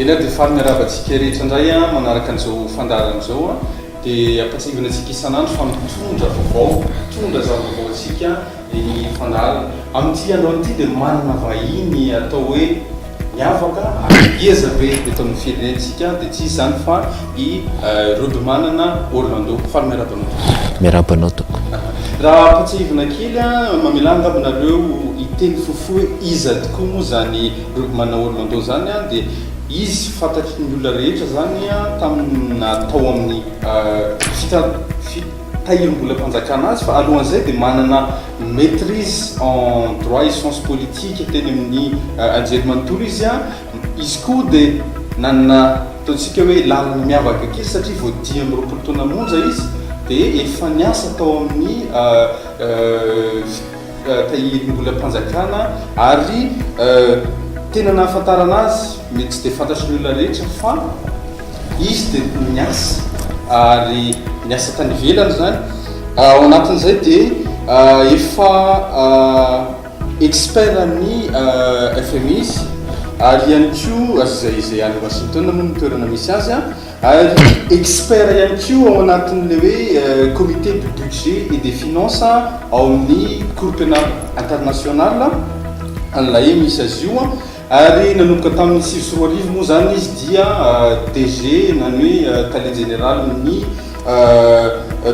Eny ary dia faly miarahaba antsika rehetra indray manaraka an'izao fandaharana izao. Dia ampatsiahivina antsika isan'andro fa mitondra vaovao, mitondra zava-baovao antsika ny fandaharana. Amin'ity androany ity dia manana vahiny atao hoe miavaka ary ngeza be eto amin'ny firenentsika dia tsy iza izany fa i Robimanana Orlando. Faly miarahaba anao tompoko. Miarahaba anao tompoko. Raha ampatsiahivina kely, mamelà angamba nareo hiteny fohifohy hoe iza tokoa moa izany Robimanana Orlando izany dia izy fantatry ny olona rehetra izany tamin'ny natao amin'ny fitahirim-bolam-panjakana azy fa alohan'izay dia manana maitrise en droit et sciences politiques teny amin'ny anjerimanontolo izy. Izy koa dia nanana ataontsika hoe lalana miavaka kely satria vao 25 taona monja izy dia efa niasa tao amin'ny tahirim-bolam-panjakana ary tena nahafantarana azy, mety tsy dia fantatry ny olona rehetra fa izy dia niasa ary niasa tany ivelany izany. Ao anatin'izay dia efa expert ny FMI izy ary ihany koa izay izay any Washington moa no toerana misy azy ary expert ihany koa ao anatin'ilay hoe comité du budget et des finances ao amin'ny cour pénale internationale an'ilay misy azy io. Ary nanomboka tamin'ny 2009 moa izany izy dia DG na ny hoe tale jeneralin'ny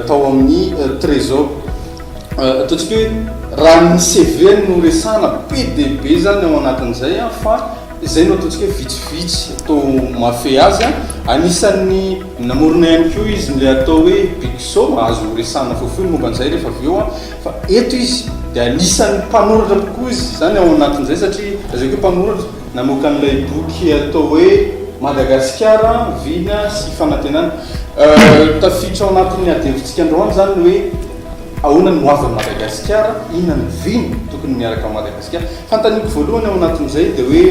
tao amin'ny Trésor. Ataontsika hoe raha ny CV no resahana be dia be izany ao anatin'izay fa izay no ataontsika hoe vitsivitsy atao mahafehy azy. Anisan'ny namorona ihany koa izy ilay atao hoe Big Show, azo resahana fohifohy ny momba an'izay rehefa avy eo. Fa eto izy dia anisan'ny mpanoratra tokoa izy izany ao anatin'izay satria lazaiko hoe mpanoratra, namoaka an'ilay boky atao hoe Madagasikara, Vina sy Fanantenana. Tafiditra ao anatin'ny adihevitsika androany izany ny hoe ahoana ny hoavin'i Madagasikara, inona ny vina tokony miaraka amin'i Madagasikara. Fanontaniako voalohany ao anatin'izay dia hoe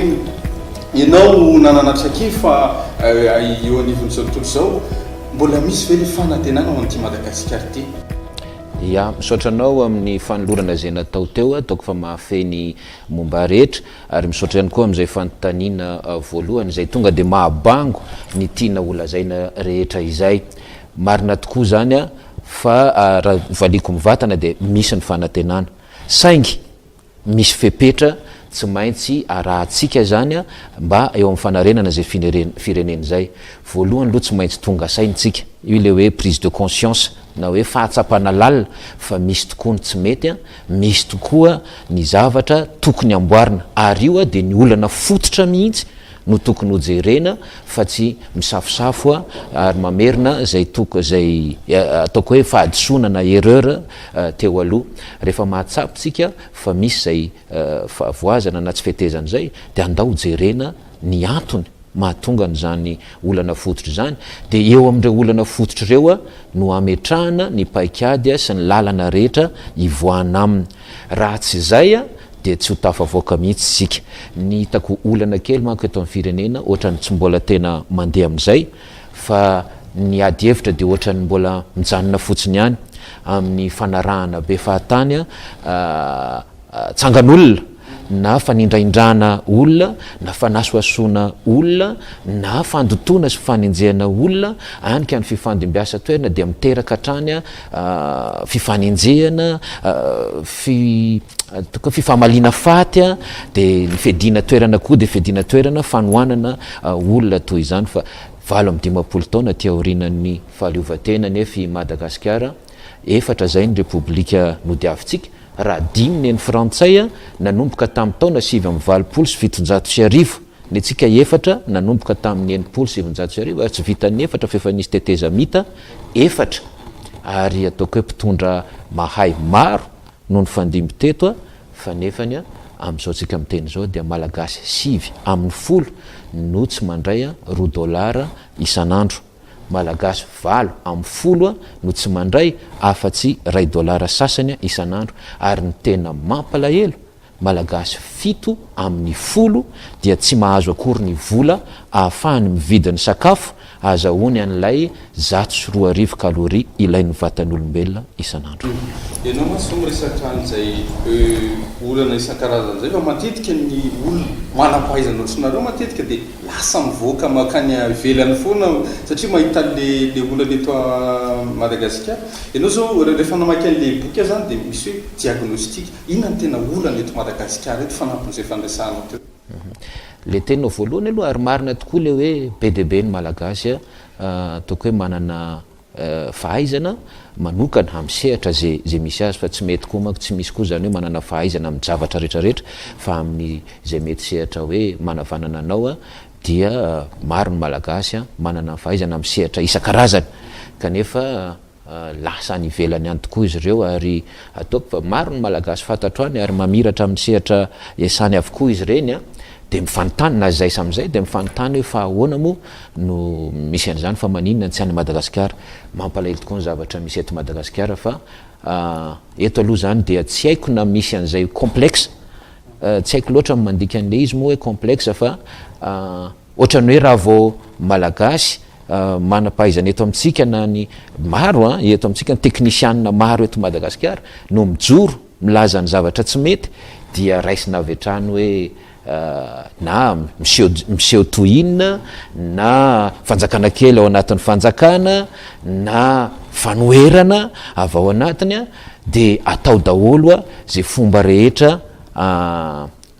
ianao nanana traikefa eo anivon'izao tontolo izao, mbola misy ve ilay fanantenana ho an'ity Madagasikara ity? Ya, misaotra anao amin'ny fanolorana izay natao teo, ataoko fa mahafehy ny momba rehetra, ary misaotra ihany koa amin'izay fanontaniana voalohany izay tonga dia mahabango ny tiana ho lazaina rehetra izay. Marina tokoa izany fa raha valiako mivantana dia misy ny fanantenana. Saingy Misy fepetra tsy maintsy arahantsika izany mba eo amin'ny fanarenana izay firenena izay. Voalohany aloha tsy maintsy tonga saina isika, io ilay hoe prise de conscience na hoe fahatsapana lalina fa misy tokoa ny tsy mety, misy tokoa ny zavatra tokony amboarina ary io dia ny olana fototra mihitsy no tokony ho jerena fa tsy misafosafo ary mamerina izay toko izay ataoko hoe fahadisoana na erreur teo aloha. Rehefa mahatsapa isika fa misy izay fahavoazana na tsy fetezana izay dia andao jerena ny antony mahatonga an'izany olana fototra izany dia eo amin'ireo olana fototra ireo no ametrahana ny paikady sy ny lalana rehetra hivoahana aminy. Raha tsy izay dia tsy ho tafavoaka mihitsy isika. Ny hitako olana kely manko eto amin'ny firenena ohatran'ny tsy mbola tena mandeha amin'izay fa ny ady hevitra dia ohatran'ny mbola mijanona fotsiny ihany amin'ny fanarahana be fahatany tsangan'olona na fanindraindrana olona na fanasohasoana olona na fandotoana sy fanenjehana olona any ka ny fifandimbiasan-toerana dia miteraka hatrany fifanenjehana, fi, ataoko hoe fifamaliana faty dia ny fiadiana toerana koa dia fiadiana toerana fanohanana olona toy izany fa 58 taona aty aorianan'ny fahaleovantena nefa i Madagasikara efatra izay ny repoblika nodiavintsika raha dimy ny an'ny frantsay nanomboka tamin'ny taona 1789 Ny antsika efatra nanomboka tamin'ny 1960 ary tsy vitan'ny efatra fa efa nisy tetezamita efatra ary ataoko hoe mpitondra mahay maro no nifandimby teto fa nefany amin'izao tsika miteny izao dia Malagasy sivy amin'ny folo no tsy mandray roa dollars isan'andro. Malagasy valo amin'ny folo no tsy mandray afa-tsy iray dollars sasany isan'andro ary ny tena mampalahelo Malagasy fito amin'ny folo dia tsy mahazo akory ny vola ahafahany mividy ny sakafo ahazahoany an'ilay 2100 calories ilain'ny vatan'olombelona isan'andro. Ianao mantsy zao miresaka an'izay olana isan-karazany izay fa matetika ny olona manam-pahaizana ohatranareo matetika dia lasa mivoaka mankany ivelany foana satria mahita an'le le olana eto Madagasikara. Ianao zao rehefa namaky an'le boky aho zany dia misy hoe diagnostic, inona no tena olana eto Madagasikara eto fanampin'izay efa niresahanao teo? Le teninao voalohany aloha ary marina tokoa le hoe be dia be ny Malagasy ataoko hoe manana fahaizana manokana amin'ny sehatra ze ze misy azy fa tsy mety koa manko tsy misy koa zany hoe manana fahaizana amin'ny javatra rehetra rehetra fa amin'ny zay mety sehatra hoe manavanana anao dia maro ny Malagasy manana ny fahaizana amin'ny sehatra isan-karazany kanefa lasa any ivelany any tokoa izy ireo ary ataoko fa maro ny Malagasy fantatro any ary mamiratra amin'ny sehatra iasany avokoa izy ireny an, dia mifanontany na izay samy izay dia mifanontany hoe fa ahoana moa no misy an'izany fa maninona no tsy any Madagasikara? Mampalahelo tokoa ny zavatra misy eto Madagasikara fa eto aloha izany dia tsy haiko na misy an'izay complexe, tsy haiko loatra ny mandika an'ilay izy moa hoe complexe fa Ohatran'ny hoe raha vao Malagasy manam-pahaizana eto amintsika na ny maro an, eto amintsika ny teknisianina maro eto Madagasikara no mijoro milaza ny zavatra tsy mety dia raisina avy hatrany hoe na miseho miseho toy inona na fanjakana kely ao anatin'ny fanjakana na fanoherana avy ao anatiny an, dia atao daholo an izay fomba rehetra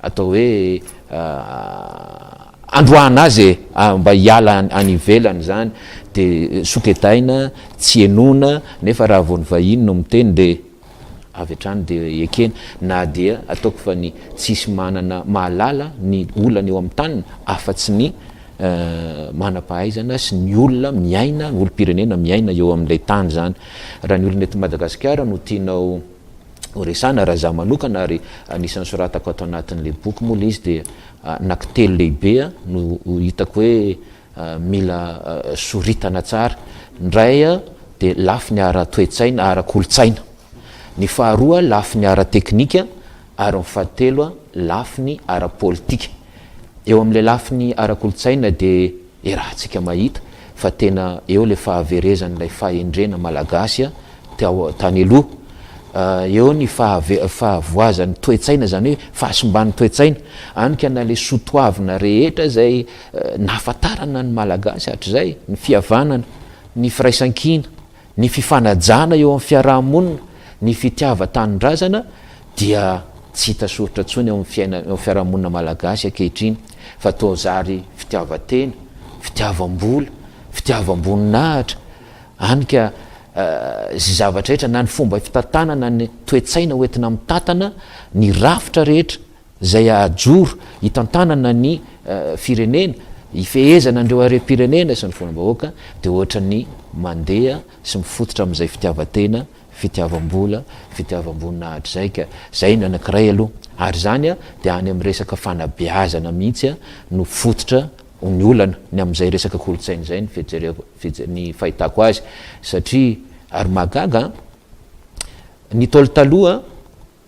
Atao hoe androahana azy e, mba hiala any ivelany izany, dia soketaina, tsy henoina, nefa raha vao ny vahiny no miteny dia avy hatrany dia ekena, na dia ataoko fa ny tsisy manana mahalala ny olana eo amin'ny taniny afa-tsy ny manam-pahaizana sy ny olona miaina, olom-pirenena miaina eo amin'ilay tany izany. Raha ny olona eto Madagasikara no tianao ho resahana raha izaho manokana ary anisan'ny soratako ato anatin'ilay boky moa ilay izy dia anankitelo lehibe no hitako hoe mila soritana tsara. Ny iray dia lafiny ara-toe-tsaina, ara-kolontsaina. Ny faharoa lafiny ara-teknika ary ny fahatelo lafiny ara-politika. Eo amin'ilay lafiny ara-kolontsaina dia iarahantsika mahita fa tena eo ilay fahaverezan'ilay fahendrena malagasy tao tany aloha. Eo ny fahavoazan'ny toe-tsaina, izany hoe fahasimban'ny toe-tsaina. Any ka na ilay soa toavina rehetra izay nahafantarana ny Malagasy hatrizay, ny fihavanana, ny firaisankina, ny fifanajana eo amin'ny fiaraha-monina, ny fitiavan-tanindrazana dia tsy hita soritra intsony eo amin'ny fiainana, eo amin'ny fiaraha-monina malagasy ankehitriny fa toa zary fitiavan-tena, fitiavam-bola, fitiavam-boninahitra, Any ka izay zavatra rehetra na ny fomba fitantanana ny toe-tsaina ho entina mitantana ny rafitra rehetra izay hajoro hitantanana ny firenena, hifehezana an'ireo harem-pirenena sy ny volam-bahoaka dia ohatran'ny mandeha sy mifototra amin'izay fitiavan-tena, fitiavam-bola, fitiavam-boninahitra izay ka izay ny anankiray aloha. Ary izany dia any amin'ny resaka fanabeazana mihitsy no fototra ny olana ny amin'izay resaka kolontsaina izay ny fijereko ny fahitako azy satria ary mahagaga an, ny Ntaolo taloha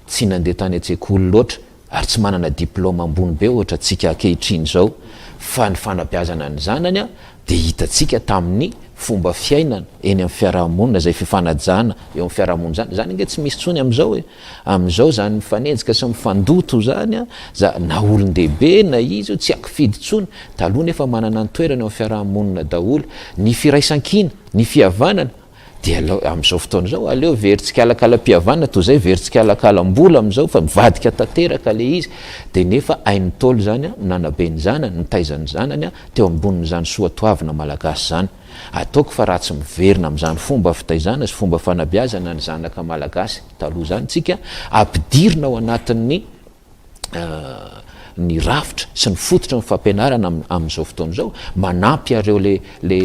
tsy nandeha tany an-tsekoly loatra ary tsy manana diplôme ambony be ohatra antsika ankehitriny izao fa ny fanabeazana ny zanany dia hitantsika tamin'ny fomba fiainana eny amin'ny fiarahamonina izay fifanajana eo amin'ny fiarahamonina izany, izany ange tsy misy intsony amin'izao e. Amin'izao izany mifanenjika sy mifandoto izany an, za na olon-dehibe na iza io tsy ankifidy intsony, taloha nefa manana ny toerany eo amin'ny fiaraha-monina daholo, ny firaisankina, ny fihavanana, dia aleo amin'izao fotoana izao aleo very tsikalakalam-pihavanana toy izay very tsikalakalam-bola amin'izao fa mivadika tanteraka ilay izy, dia nefa hain'ny Ntaolo izany an, nanabe ny zanany, nitaiza ny zanany an, teo ambonin'izany soatoavina malagasy izany. Ataoko fa raha tsy miverina amin'izany fomba fitaizana sy fomba fanabeazana ny zanaka malagasy taloha izany tsika, ampidirina ao anatin'ny ny rafitra sy ny fototry ny fampianarana amin'izao fotoana izao, manampy areo le le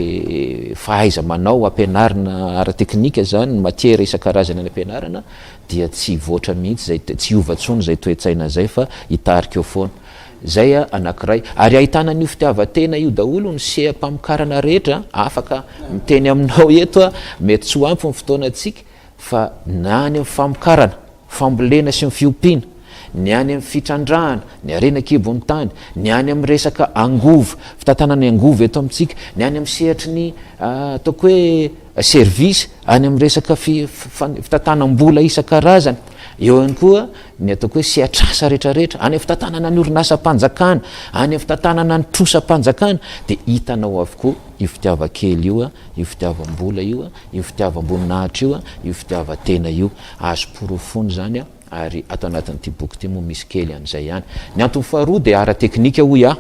fahaiza-manao ampianarina ara-teknika izany, ny matière isan-karazany any am-pianarana dia tsy hivoatra mihitsy izay, tsy hiova intsony izay toe-tsaina izay fa hitarika eo foana. Izay anankiray. Ary ahitana an'io fitiavan-tena io daholo ny seha-pamokarana rehetra, afaka miteny aminao eto aho, mety tsy ho ampy ny fotoanantsika, fa na any amin'ny famokarana, fambolena sy ny fiompiana, Ny any amin'ny fitrandrahana, ny harena an-kibon'ny tany, ny any amin'ny resaka angovo, fitantanana ny angovo eto amintsika, ny any amin'ny sehatry ny ataoko hoe service, any amin'ny resaka fitantanam-bola isan-karazany, eo ihany koa ny ataoko hoe sehatr'asa rehetrarehetra, any amin'ny fitantanana ny orinasam-panjakana, any amin'ny fitantanana ny trosam-panjakana, dia hitanao avokoa io fitiavan-kely io, io fitiavam-bola io, io fitiavam-boninahitra io, io fitiavan-tena io. Azo porofoina izany ary ato anatin'ity boky ity moa misy kely an'izay ihany. Ny antony faharoa dia ara-teknika hoy aho,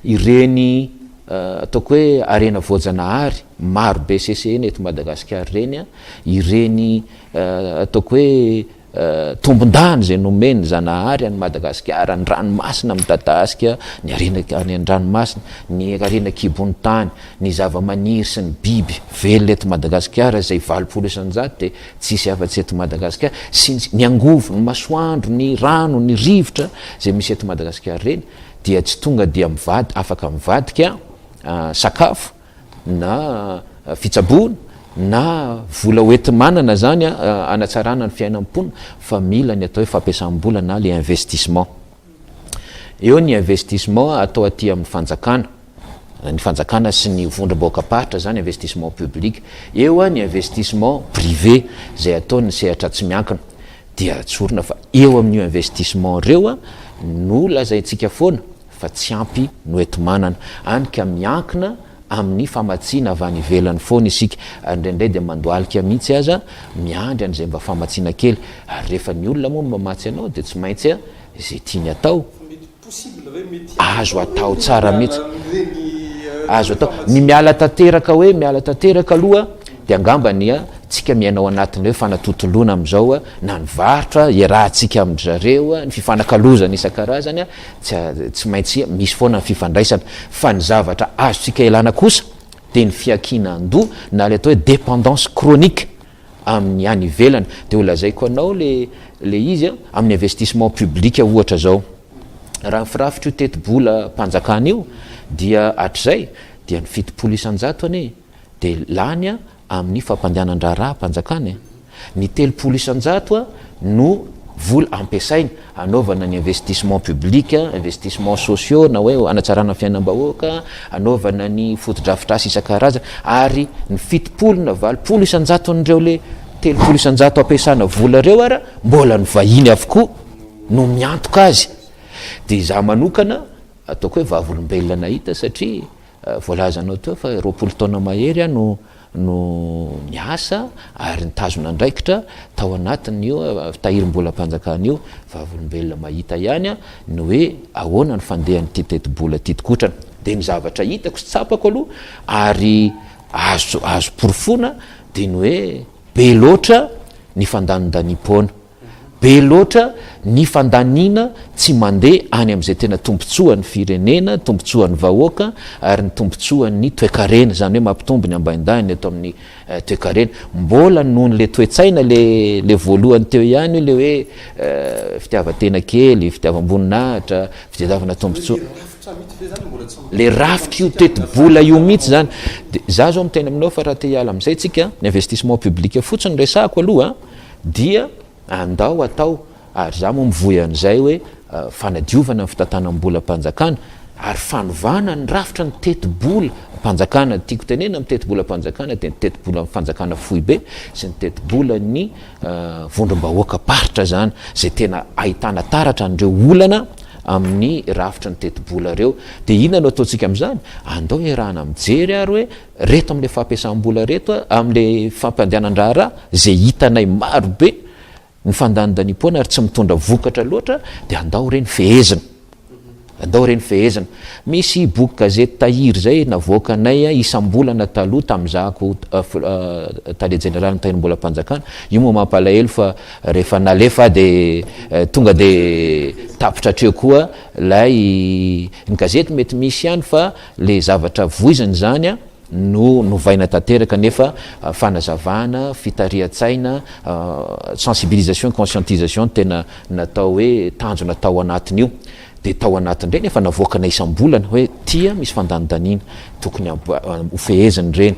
ireny ataoko hoe harena voajanahary maro be sesehena eto Madagasikara ireny, ireny ataoko hoe tombon-dahiny izay nomen'ny Zanahary an'i Madagasikara, ny ranomasina midadasika, ny harena any an-dranomasina, ny harena an-kibon'ny tany, ny zava-maniry sy ny biby velona eto Madagasikara izay 80% dia tsisy afa-tsy eto Madagasikara, sy ny, ny angovo, ny masoandro, ny rano, ny rivotra izay misy eto Madagasikara ireny dia tsy tonga dia mivady, afaka mivadika sakafo na fitsaboana na vola hoenti-manana izany hanatsarana ny fiainan'ny mponina fa mila ny atao hoe fampiasam-bola na le investissement. Eo ny investissement atao aty amin'ny fanjakana, ny fanjakana sy ny vondrom-bahoakam-paritra izany investissement public, eo ny investissement privé izay ataon'ny sehatra tsy miankina. Dia tsorina fa eo amin'io investissement ireo no lazaintsika foana fa tsy ampy no enti-manana, any ka miankina amin'ny famatsiana avy any ivelany foana isika, ary indraindray dia mandohalika mihitsy aza miandry an'izay mba famatsiana kely, ary rehefa ny olona moa no mamatsy anao dia tsy maintsy izay tiany atao, azo atao tsara mihitsy, azo atao, ny miala tanteraka hoe miala tanteraka aloha dia angamba ny tsika miaina ao anatin'ny hoe fanatontoloana amin'izao na ny varotra iarahantsika amin-dry zareo, ny fifanakalozana isan-karazany, Tsy tsy maintsy misy foana ny fifandraisana fa ny zavatra azontsika ialana kosa dia ny fiankinan-doha na ilay atao hoe dépendance chronique amin'ny any ivelany. Dia ho lazaiko anao le le izy a, amin'ny investissement public ohatra zao, raha ny firafitr'io tetibolam-panjakana io dia hatrizay dia ny 70% anie dia lany amin'ny fampandehanan-draharaham-panjakana e! Ny 30% no vola ampiasaina hanaovana ny investissement public, investissement sociaux na hoe hanatsarana ny fiainam-bahoaka, hanaovana ny fotodrafitrasa isan-karazany ary ny 70 na 80 isan-jaton'ireo le 30% ampiasana vola ireo ara mbola ny vahiny avokoa no miantoka azy. Dia izaho manokana ataoko hoe vavolombelona nahita satria Voalazanao teo fa 20 taona mahery aho no no niasa ary nitazona andraikitra tao anatin'io tahirim-bolam-panjakana io, vavolombelona mahita ihany aho ny hoe ahoana ny fandehan'ity tetibola ity tokotrana. Dia ny zavatra hitako sy tsapako aloha ary azo azo porofoina dia ny hoe be loatra ny fandanindaniam-poana. Be loatra ny fandaniana tsy mandeha any amin'izay tena tombontsoan'ny firenena, tombontsoan'ny vahoaka ary ny tombontsoan'ny toekarena, izany hoe mampitombo ny ambaindahiny eto amin'ny toekarena. Mbola noho le toe-tsaina le le voalohany teo ihany io le hoe fitiavan-tena kely, fitiavam-boninahitra, fitadiavana tombontsoa. Le rafitra io tetibola io mihitsy izany. Dia za zao miteny aminao fa raha te hiala amin'izay tsika, ny investissement public fotsiny resahako aloha an, Dia andao atao, ary za moa mivoy an'izay hoe fanadiovana ny fitantanam-bolam-panjakana ary fanovana ny rafitra ny tetibolam-panjakana, ny tiako tenenina amin'ny tetibolam-panjakana dia ny tetibolan'ny fanjakana foibe sy ny tetibolan'ny vondrom-bahoakam-paritra izany, izay tena ahitana taratra an'ireo olana amin'ny rafitry ny tetibola ireo. Dia inona no ataontsika amin'izany? Andao iarahana mijery ary hoe Reto amin'ilay fampiasam-bola reto, amin'ilay fampandehanan-draharaha izay hitanay maro be ny fandanindaniam-poana ary tsy mitondra vokatra loatra dia andao ireny fehezina. Andao ireny fehezina. Misy boky gazety tahiry izay navoakanay isam-bolana taloha tamin'izahako tale jeneralin'ny tahirim-bolam-panjakana. Io moa mampalahelo fa rehefa nalefa aho dia tonga dia tapitra hatreo koa ilay ny gazety mety misy ihany fa Le zavatra voizina izany no novaina tanteraka nefa fanazavana, fitarihan-tsaina, sensibilisation, conscientisation no tena natao hoe tanjona tao anatin'io. Dia tao anatin'ireny efa navoakana isam-bolana hoe tia misy fandanindaniana, tokony ho fehezina ireny.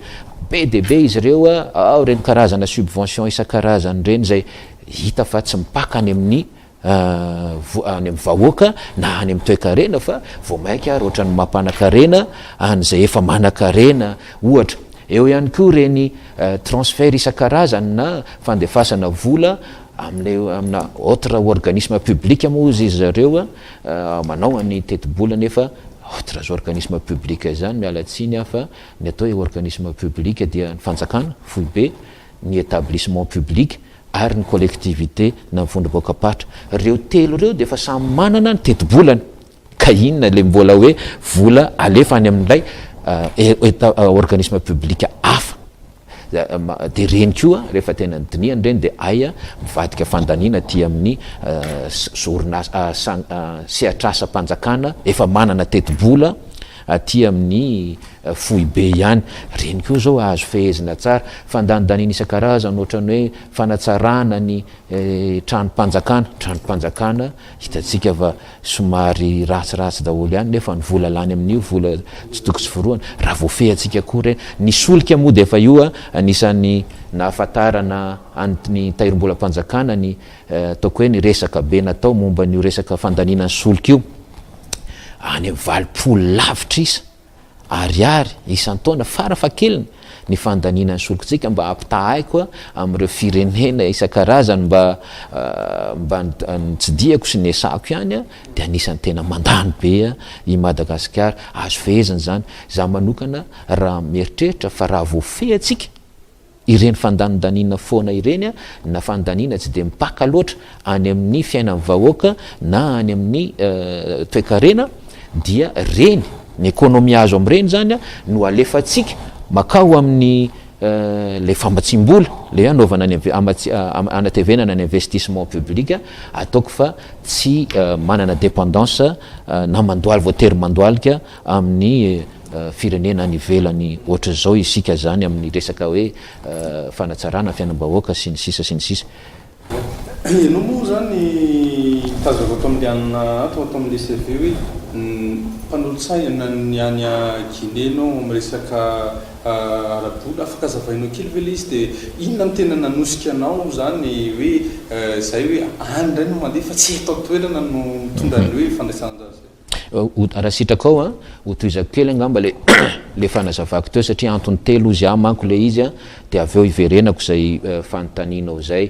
Be dia be izy ireo, ao ireny karazana subvention isan-karazany ireny izay hita fa tsy mipaka any amin'ny. Any amin'ny vahoaka na any amin'ny toekarena fa vao mainka ary ohatran'ny mampanakarena an'izay efa manakarena ohatra. Eo ihany koa ireny transfert isan-karazany na fandefasana vola amin'ilay amina autre organisme public moa hozy izy zareo manao an'ny tetibola nefa autres organismes publics izany, miala tsiny aho fa ny atao hoe organisme public dia ny fanjakana foibe, ny établissement public ary ny collectivité na ny vondrom-bahoakam-paritra. Ireo telo ireo dia efa samy manana ny tetibolany. Ka inona ilay mbola hoe vola alefa any amin'ilay organisme public hafa. Dia ireny koa rehefa tena nodinihana ireny dia hay mivadika fandaniana aty amin'ny orinasa, sehatr'asam-panjakana efa manana tetibola aty amin'ny foibe ihany. Ireny koa izao azo fehezina tsara. Fandanindaniana isan-karazany ohatran'ny hoe fanatsarana ny tranom-panjakana. Tranom-panjakana hitantsika fa somary ratsiratsy daholo ihany nefa ny vola lany amin'io vola tsy toko tsy forohana. Raha voafehintsika koa ireny. Ny solika moa dia efa io anisan'ny nahafantarana ny tahirim-bolam-panjakana ny ataoko hoe ny resaka be natao momba an'io resaka fandaniana ny solika io. Any amin'ny 80 lavitrisa ariary isan-taona farafahakeliny ny fandaniana ny solontsika mba hampitahaiko amin'ireo firenena isan-karazany mba mba nitsidihako sy niasako ihany dia anisan'ny tena mandany be i Madagasikara. Azo fehezina izany. Izaho manokana raha mieritreritra fa raha voafehy antsika Ireny fandanindaniana foana ireny na fandaniana tsy dia mipaka loatra any amin'ny fiainan'ny vahoaka na any amin'ny toekarena dia ireny, ny économie azo amin'ireny izany no alefantsika makao amin'ny ilay famatsiam-bola, ilay anaovana ny anatevenana ny investissement public, ataoko fa tsy manana dépendance na mandoaly voatery mandoalika amin'ny firenena any ivelany ohatr'izao isika zany amin'ny resaka hoe fanatsarana fiainam-bahoaka sy ny sisa sy ny sisa. Ianao moa zany tazako ato amin'le anona ato ato amin'le CV hoe mpanolotsaina ny any Guinée ianao amin'ny resaka ara-bola, afaka azavainao kely ve le izy dia inona no tena nanosika anao zany hoe zay hoe any indray no mandeha fa tsy eto an-toerana no mitondra an'le hoe fandraisana anjara zay? Raha sitrakao an, ho tohizako kely angamba le le fanazavako teo satria antony telo hozy ahy manko le izy an, dia avy eo hiverenako izay fanontanianao izay.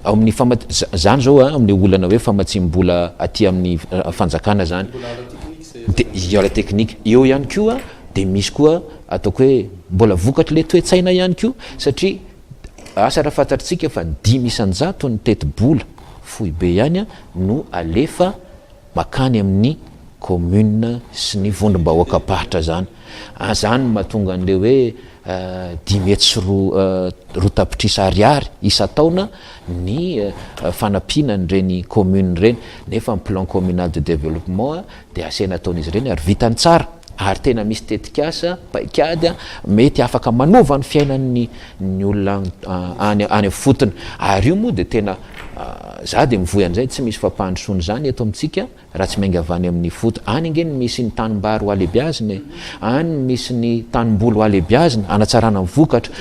Ao amin'ny fama- zany zao an, amin'le olana hoe famatsiam-bola aty amin'ny fanjakana zany, dia io ara-teknika. Eo ihany koa dia misy koa ataoko hoe mbola vokatr'le toe-tsaina ihany koa satria asa raha fantatritsika fa 5% ny tetibola foibe ihany no alefa makany amin'ny commune sy ny vondrom-bahoakam-paritra zany. Zany no mahatonga an'le hoe 205 tapitrisa ariary isan-taona ny fanampiana an'ireny commune ireny, nefa ny plan communal de développement dia asaina ataon'izy ireny ary vitany tsara ary tena misy tetikasa, paikady mety afaka manova ny fiainan'ny ny olona any any ifotony. Ary io moa dia tena za dia mivoy an'izay, tsy misy fampandrosoana izany eto amintsika raha tsy miainga avy any amin'ny ifotony. Any ange no misy ny tanimbary ho alebiazina e, any no misy ny tanimboly ho alebiazina hanatsarana ny vokatra,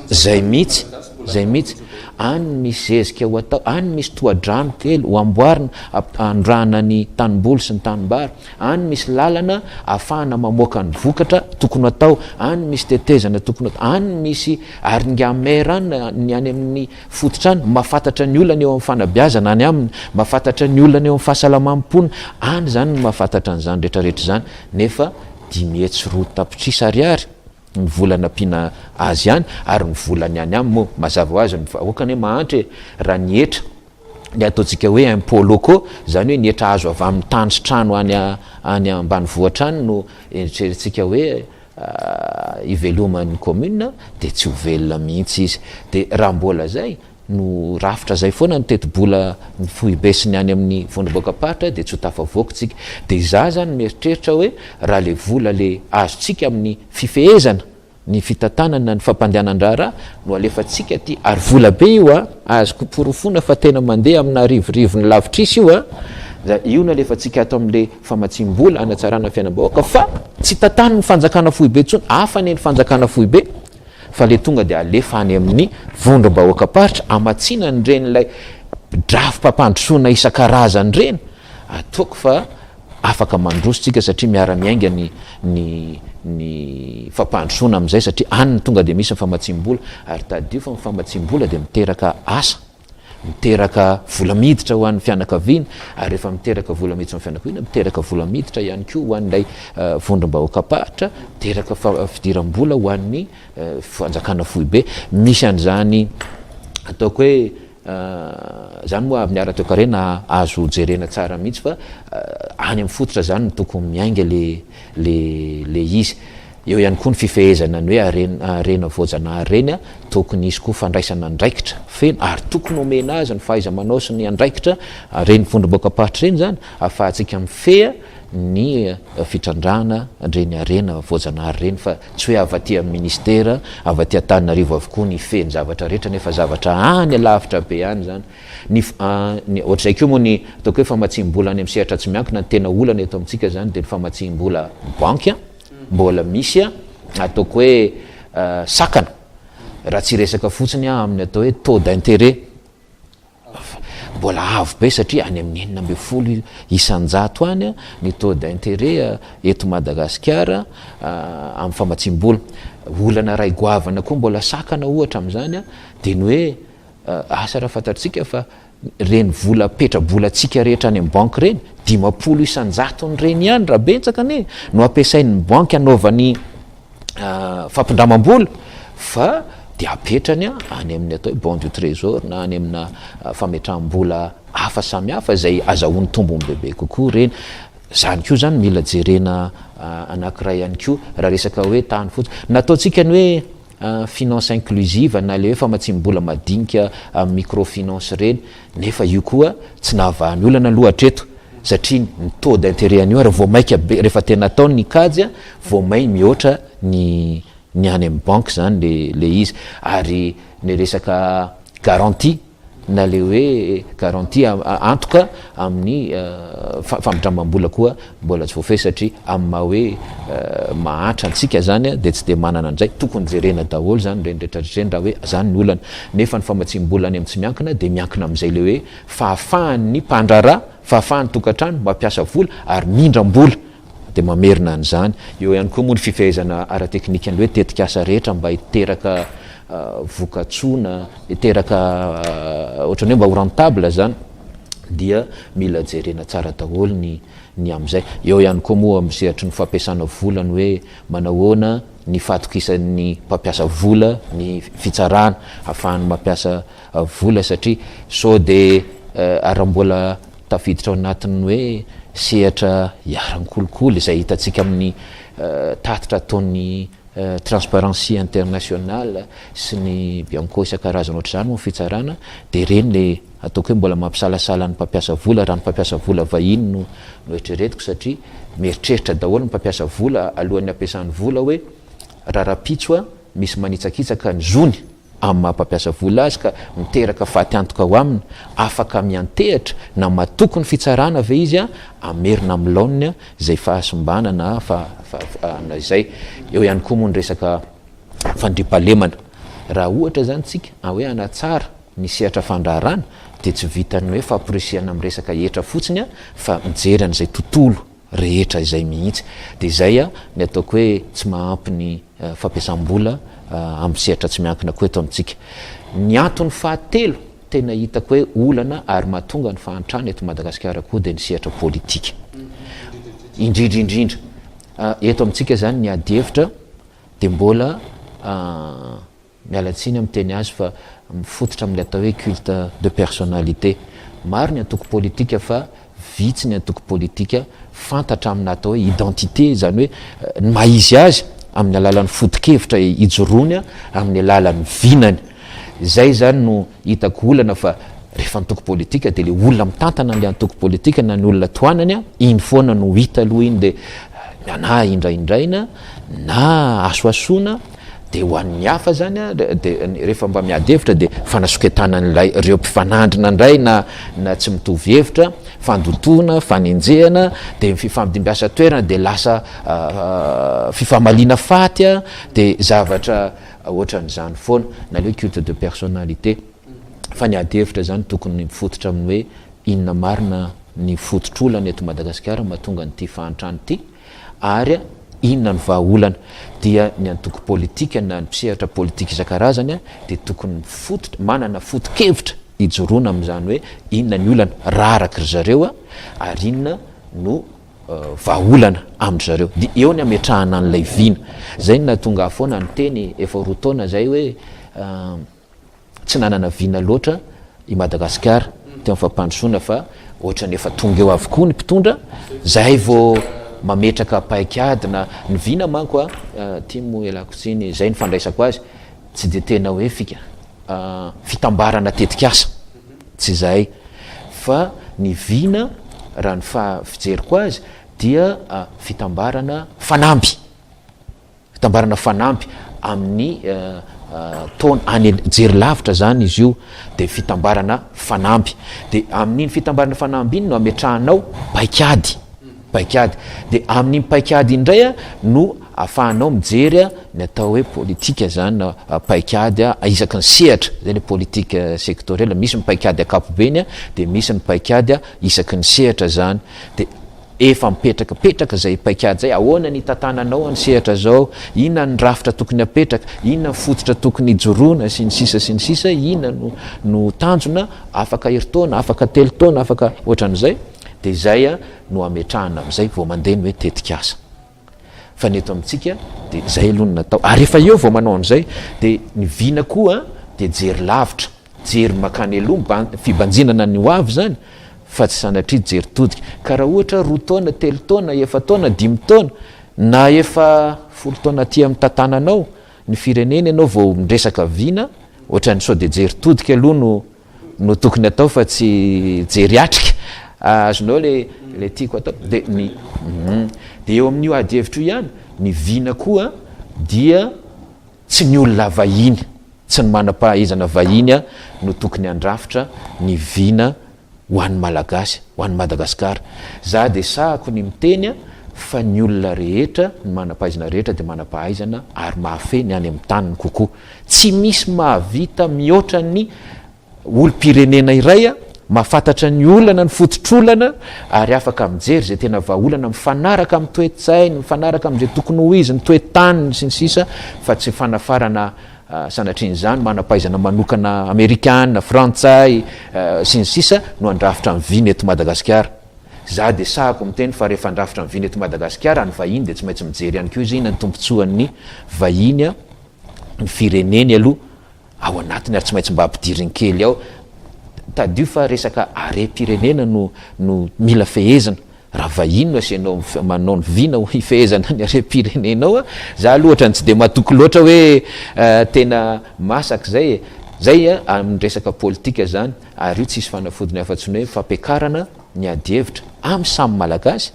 zay mihitsy, zay mihitsy. Any no misy zezika ho atao, any no misy tohadrano kely ho amboarina hanondrahana ny tanimboly sy ny tanimbary. Any misy lalana ahafahana mamoaka ny vokatra tokony ho atao, any misy tetezana tokony ho atao, any misy ary ny ingahy maire any ny any amin'ny fototra any mahafantatra ny olana eo amin'ny fanabeazana any aminy, mahafantatra ny olana eo amin'ny fahasalaman'ny mponina, any izany no mahafantatra an'izany rehetra rehetra izany nefa 205 tapitrisa ariary ny vola nampiana azy any ary ny volany any aminy moa mazava ho azy ny vahoaka anie mahantra e, raha ny hetra ny ataontsika hoe impôts locaux, izany hoe ny hetra azo avy amin'ny tany sy trano any any ambanivohitra any no eritreretintsika hoe iveloman'ny commune dia tsy ho velona mihitsy izy. Dia raha mbola izay no rafitra izay foana ny tetibola ny foibe sy ny any amin'ny vondrom-bahoakam-paritra dia tsy ho tafavoaka isika. Dia izaho izany mieritreritra hoe raha ilay vola ilay azontsika amin'ny fifehezana ny fitantanana ny fampandehanan-draharaha no alefantsika aty ary vola be io a, azoko porofoina fa tena mandeha amina arivorivony lavitrisa io a, io no alefantsika ato amin'le famatsiam-bola hanatsarana fiainam-bahoaka fa tsy tantanin'ny fanjakana foibe intsony, hafa anie ny fanjakana foibe fa le tonga dia alefa any amin'ny vondrom-bahoakam-paritra hamatsiana an'ireny ilay. drafi-pampandrosoana isan-karazany ireny, ataoko fa afaka mandroso tsika satria miara-miainga ny ny ny fampandrosoana amin'izay satria any no tonga dia misy ny famatsiam-bola ary tadidio fa ny famatsiam-bola dia miteraka asa, miteraka vola miditra ho an'ny fianakaviana ary rehefa miteraka vola miditra ho an'ny fianakaviana miteraka vola miditra ihany koa ho an'ilay vondrom-bahoakam-paritra, miteraka fidiram-bola ho an'ny fanjakana foibe. Misy an'izany ataoko hoe Zany moa amin'ny ara-toekarena azo jerena tsara mihitsy fa any amin'ny fototra zany no tokony miainga le le le izy. Eo ihany koa ny fifehezana ny hoe harena harena voajanahary ireny, tokony hisy koa fandraisana andraikitra feno ary tokony omena azy ny fahaiza-manao sy ny andraikitra ireny vondrom-boakam-paritra ireny zany ahafahantsika mifehy ny fitrandrahana an'ireny harena voajanahary ireny fa tsy hoe avy aty amin'ny ministera, avy aty Antananarivo avokoa ny hifehy ny zavatra rehetra nefa zavatra any alavitra be any izany. Ny ny ohatr'izay koa moa ny ataoko hoe famatsiam-bola any amin'ny sehatra tsy miankina, ny tena olana eto amintsika izany dia ny famatsiam-bola banky mbola misy ataoko hoe sakana raha tsy hiresaka fotsiny aho amin'ny atao hoe taux d'intérêt. Mbola avo be satria any amin'ny 16% any ny taux d'intérêt eto Madagasikara amin'ny famatsiam-bola. Olana iray goavana koa mbola sakana ohatra amin'izany dia ny hoe asa raha fantatsika fa ireny vola petra-bolantsika rehetra any amin'ny banky ireny, 50%-n'ireny ihany raha betsaka anie no ampiasain'ny banky hanaovany fampindramam-bola fa dia apetrany any amin'ny atao hoe bon du trésor na any amina fametraham-bola hafa samihafa izay azahoany tombony bebe kokoa ireny. Izany koa izany mila jerena anankiray ihany koa raha resaka hoe tany fotsiny. Nataontsika ny hoe finance inclusive na ilay hoe famatsiam-bola madinika amin'ny microfinance ireny nefa io koa tsy nahavaha ny olana aloha hatreto. satria ny taux d'intérêt an'io ary vao maika be rehefa tena atao ny kajy a, vao may mihoatra ny ny any amin'ny banky zany le le izy ary ny resaka garantie na le hoe garantie antoka amin'ny famindramam-bola koa mbola tsy voafehy satria amin'ny maha hoe mahantra antsika zany a dia tsy de manana an'izay, tokony jerena daholo zany ireny rehetra rehetra ireny raha hoe zany ny olana nefa ny famatsiam-bola any amin'ny tsy miankina dia miankina amin'izay le hoe fahafahan'ny mpandraharaha, fahafahan'ny tokantrano mampiasa vola ary mindram-bola dia mamerina an'izany. Eo ihany koa moa ny fifehezana ara-teknika ny hoe tetikasa rehetra mba hiteraka vokatsoa na hiteraka ohatran'ny hoe mba ho rentable izany dia mila jerena tsara daholo ny ny amin'izay. Eo ihany koa moa amin'ny sehatry ny fampiasana vola ny hoe manahoana ny fahatokisan'ny mpampiasa vola ny fitsarana ahafahany mampiasa vola satria sao de raha mbola tafiditra ao anatin'ny hoe sehatra iharan'ny-kolikoly izay hitantsika amin'ny tatitra ataon'ny Transparency International sy ny Bianco isan-karazany ohatr'izany moa ny fitsarana dia ireny le ataoko hoe mbola mampisalasala ny mpampiasa vola raha ny mpampiasa vola vahiny no no eritreretiko satria mieritreritra daholo ny mpampiasa vola alohan'ny hampiasany vola hoe raha rahampitso misy manitsakitsaka ny zony amin'ny maha mpampiasa vola azy ka miteraka fatiantoka ao aminy, afaka miantehatra na matoky ny fitsarana ve izy hamerina amin'ny laoniny izay fahasimbana na na izay. Eo ihany koa moa ny resaka fandriampahalemana. Raha ohatra izany tsika hoe hanatsara ny sehatra fandraharana dia tsy vitan'ny hoe famporisihana amin'ny resaka hetra fotsiny fa mijery an'izay tontolo rehetra izay mihitsy. Dia izay ny ataoko hoe tsy mahampy ny fampiasam-bola amin'ny sehatra tsy miankina koa eto amintsika. Ny antony fahatelo tena hitako hoe olana ary mahatonga ny fahantrana eto Madagasikara koa dia ny sehatra politika. Indrindra indrindra eto amintsika izany ny adihevitra dia mbola Miala tsiny aho miteny azy fa mifototra amin'ilay atao hoe culte de personnalité. Maro ny antoko politika fa vitsy ny antoko politika fantatra amina atao hoe identité, izany hoe ny maha izy azy amin'ny alalan'ny foto-kevitra ijoroany, amin'ny alalan'ny vinany. Izay izany no hitako olana fa rehefa antoko politika dia ilay olona mitantana an'ilay antoko politika na ny olona tohanany, iny foana no hita aloha iny dia na indraindraina na asoasoana Dia ho an'ny hafa zany a, dia rehefa mba miady hevitra dia fanasoketana an'ilay ireo mpifanandrina indray na na tsy mitovy hevitra, fandotoana, fanenjehana, dia ny fifampidimbiasan-toerana dia lasa fifamaliana faty a, dia zavatra ohatran'izany foana, na le hoe culte de personnalité. Fa ny ady hevitra izany tokony mifototra amin'ny hoe inona marina ny fototr'olana eto Madagasikara mahatonga an'ity fahantrana ity ary inona ny vahaolana. Dia ny antoko politika na ny mpisehatra politika isan-karazany dia tokony mifototra, manana foto-kevitra ijoroana amin'izany hoe inona ny olana raha araka ry zareo ary inona no vahaolana amin-dry zareo. Dia eo ny ametrahana an'ilay vina. Izay no nahatonga ahy foana niteny efa roa taona izay hoe tsy nanana vina loatra i Madagasikara teo amin'ny fampandrosoana fa ohatran'ny efa tonga eo avokoa ny mpitondra, zay vao mametraka paikady na ny vina manko a, ty moa ialako tsiny, zay ny fandraisako azy, tsy dia tena hoe fika fitambarana tetikasa, tsy zay fa ny vina raha ny fijeriko azy dia fitambarana fanamby. Fitambarana fanampy amin'ny taona any jery lavitra zany izy io de fitambarana fanamby de amin'iny fitambarana fanamby iny no ametrahanao paikady paikady de amin'iny paikady iny indray a no afahanao mijery a ny atao hoe politika zany na paikady a isaky ny sehatra zay le politique sectoriel misy ny paikady ankapobeny a de misy ny paikady a isaky ny sehatra zany de Efa mipetraka petraka izay paikady izay, ahoana ny hitantananao any sehatra zao, inona ny rafitra tokony apetraka, inona ny fototra tokony hijoroana sy ny sisa sy ny sisa, inona no no tanjona afaka herintaona, afaka telotaona, afaka ohatran'izay, dia izay no ametrahana amin'izay vao mandeha ny hoe tetikasa. Fa ny eto amintsika dia izay aloha no natao, ary efa eo vao manao an'izay, dia ny vina koa dia jery lavitra. Jery makany aloha miban fibanjinana ny ho avy zany fa tsy sanatria jery todika. Ka raha ohatra roa taona, telo taona, efa-taona, dimy taona na efa folo taona aty amin'ny tantananao ny firenena ianao vao miresaka vina, ohatran'ny sao dia jery todika aloha no no tokony atao fa tsy jery atrika. Azonao le le tiako atao? De ny de eo amin'io ady hevitra io ihany, ny vina koa dia Tsy ny olona vahiny, tsy ny manam-pahaizana vahiny no tokony handrafitra ny vina ho an'ny Malagasy, ho an'i Madagasikara. Za dia sahako ny miteny fa ny olona rehetra, ny manam-pahaizana rehetra dia manam-pahaizana ary mahafehy ny any amin'ny taniny kokoa. Tsy misy mahavita mihoatra ny Olom-pirenena iray mahafantatra ny olana, ny fototr'olana ary afaka mijery izay tena vahaolana mifanaraka amin'ny toe-tsainy, mifanaraka amin'izay tokony ho izy, ny toe-taniny, sy ny sisa fa tsy fanafarana sanatrian'izany manam-pahaizana manokana amerikana, frantsay, sy ny sisa no handrafitra ny vina eto Madagasikara. Za dia sahako miteny fa rehefa handrafitra ny vina eto Madagasikara ny vahiny dia tsy maintsy mijery ihany koa izy inona ny tombotsoan'ny vahiny, ny fireneny aloha ao anatiny ary tsy maintsy mba ampidiriny kely ao, tadidio fa resaka harem-pirenena no no mila fehezina, raha vahiny no asianao manao ny vina ho hifehezana ny harem-pirenenao a, za aloha ohatran'ny tsy dia matoky loatra hoe tena masaka izay e, zay a amin'ny resaka politika zany, ary io tsisy fanafodiny afa-tsy ny hoe fampiakarana ny adihevitra amin'ny samy malagasy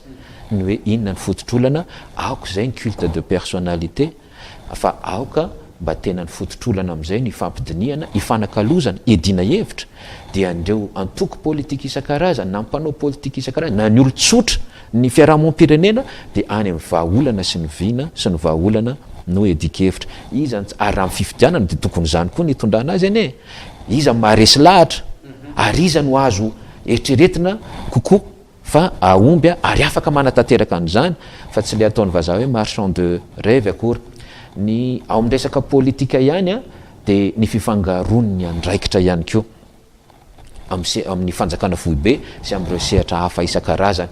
ny hoe inona ny fototr'olana, aoka izay ny culte de personnalité, Fa aoka mba tena ny fototr'olana amin'izay no ifampidinihana, ifanakalozana, iadiana hevitra, dia an'ireo antoko politika isan-karazany, na mpanao politika isan-karazany, na ny olon-tsotra, ny fiarahamonim-pirenena, dia any amin'ny vahaolana sy ny vina sy ny vahaolana no iadian-kevitra. Iza no, ary raha amin'ny fifidianana dia tokony izany koa ny hitondrana azy anie e! Iza no maharesy lahatra? Ary iza no azo eritreretina kokoa? Fa hahomby ary afaka manatanteraka an'izany fa tsy le ataon'ny vazaha hoe marchand de rêve akory. Ny ao amin'ny resaka politika ihany dia ny fifangaroan'ny andraikitra ihany koa amin'ny se- amin'ny fanjakana foibe sy amin'ireo sehatra hafa isan-karazany.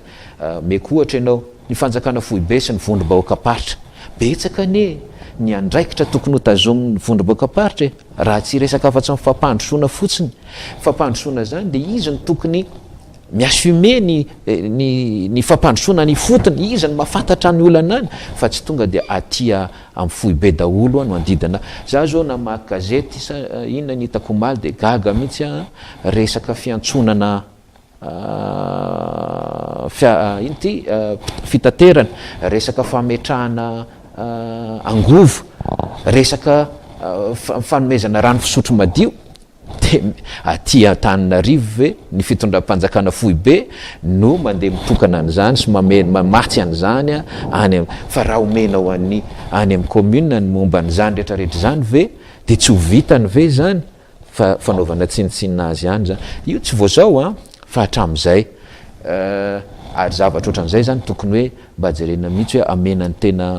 Omeko ohatra ianao, ny fanjakana foibe sy ny vondrom-bahoakam-paritra. Betsaka anie ny andraikitra tokony ho tazomin'ny vondrom-bahoakam-paritra e! Raha tsy hiresaka afa-tsy ny fampandrosoana fotsiny. Fampandrosoana izany dia izy no tokony Mi-assumer ny ny ny fampandrosoana any ifotony, iza no mahafantatra ny olana any fa tsy tonga dia aty amin'ny foibe daholo no andidina. Za zao namaky gazety sa inona ny hitako omaly dia gaga mihitsy aho, resaka fiantsonana fia ino ty fitaterana, resaka fametrahana angovo, resaka fanomezana rano fisotro madio. Dia aty Antananarivo ve ny fitondram-panjakana foibe no mandeha mitokana an'izany sy mame mamatsy an'izany any am fa raha omenao an'ny any amin'ny commune ny momba an'izany rehetra rehetra izany ve dia tsy ho vitany ve izany? Fa fanaovana tsinontsinona azy ihany zany. Io tsy vao zao an, fa hatramin'izay. Ary zavatra ohatran'izay zany tokony hoe mba jerena mihitsy hoe amena ny tena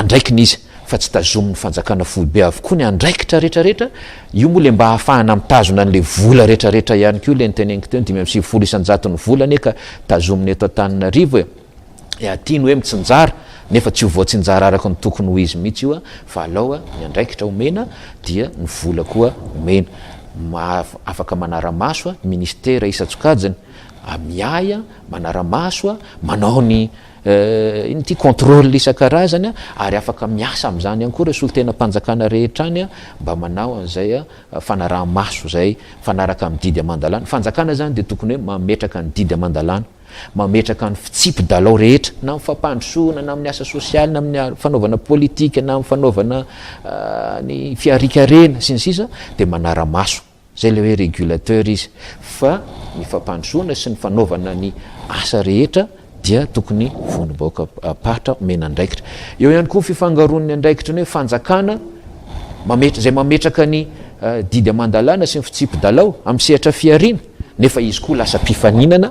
andraikiny izy fa tsy tazomin'ny fanjakana foibe avokoa ny andraikitra retraretra, io moa le mba ahafahana mitazona an'le vola retraretra ihany koa le noteneniko teo, ny 95 isan-jaton'ny vola anie ka tazomina eto Antananarivo e, e aty ny hoe mitsinjara nefa tsy ho voatsinjara araka ny tokony ho izy mihitsy io fa alao ny andraikitra omena dia ny vola koa omena, afaka manara-maso ny ministera isan-tsokajiny, miahy, manara-maso, manao ny Inona ity contrôle isan-karazany ary afaka miasa amin'izany ihany koa ireo solontenam-panjakana rehetra any mba manao an'izay fanaraha-maso izay mifanaraka amin'ny didy aman-dalàna. Ny fanjakana izany dia tokony hoe mametraka ny didy aman-dalàna, mametraka ny fitsipi-dalao rehetra na amin'ny fampandrosoana na amin'ny asa sosialy na amin'ny fanaovana politika na amin'ny fanaovana ny fiharikarena sy ny sisa dia manara-maso. Zay ilay hoe régulateur izy. Fa ny fampandrosoana sy ny fanaovana ny asa rehetra dia tokony vondrom-bahoaka-paritra omena andraikitra. Eo ihany koa ny fifangaroan'ny andraikitry ny hoe fanjakana mametra, izay mametraka ny didy aman-dalàna sy ny fitsipi-dalao amin'ny sehatra fihariana, nefa izy koa lasa mpifaninana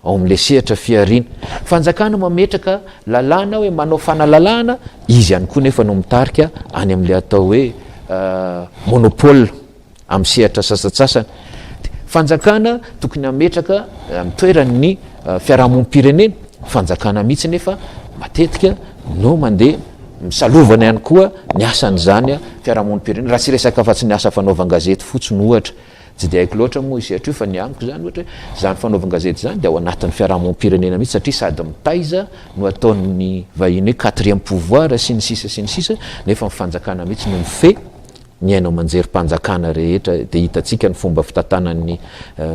ao amin'ilay sehatra fihariana. Fanjakana mametraka lalàna hoe manao fanalalahana, izy ihany koa nefa no mitarika any amin'ilay atao hoe monopole. amin'ny sehatra sasantsasany. Fanjakana tokony hametraka amin'ny toerany ny fiarahamonim-pirenena, fanjakana mihitsy nefa matetika no mandeha misalovana ihany koa ny asan'izany fiarahamonim-pirenena, raha tsy resaka afa-tsy ny asa fanaovan-gazety fotsiny ohatra. Tsy dia haiko loatra moa io sehatra io fa ny amiko izany ohatra hoe izany fanaovan-gazety izany dia ao anatin'ny fiarahamonim-pirenena mihitsy satria sady mitaiza no ataon'ny vahiny hoe quatrième pouvoir sy ny sisa sy ny sisa nefa ny fanjakana mihitsy no mifehy ny haino aman-jerim-panjakana rehetra dia hitantsika ny fomba fitantanan'ny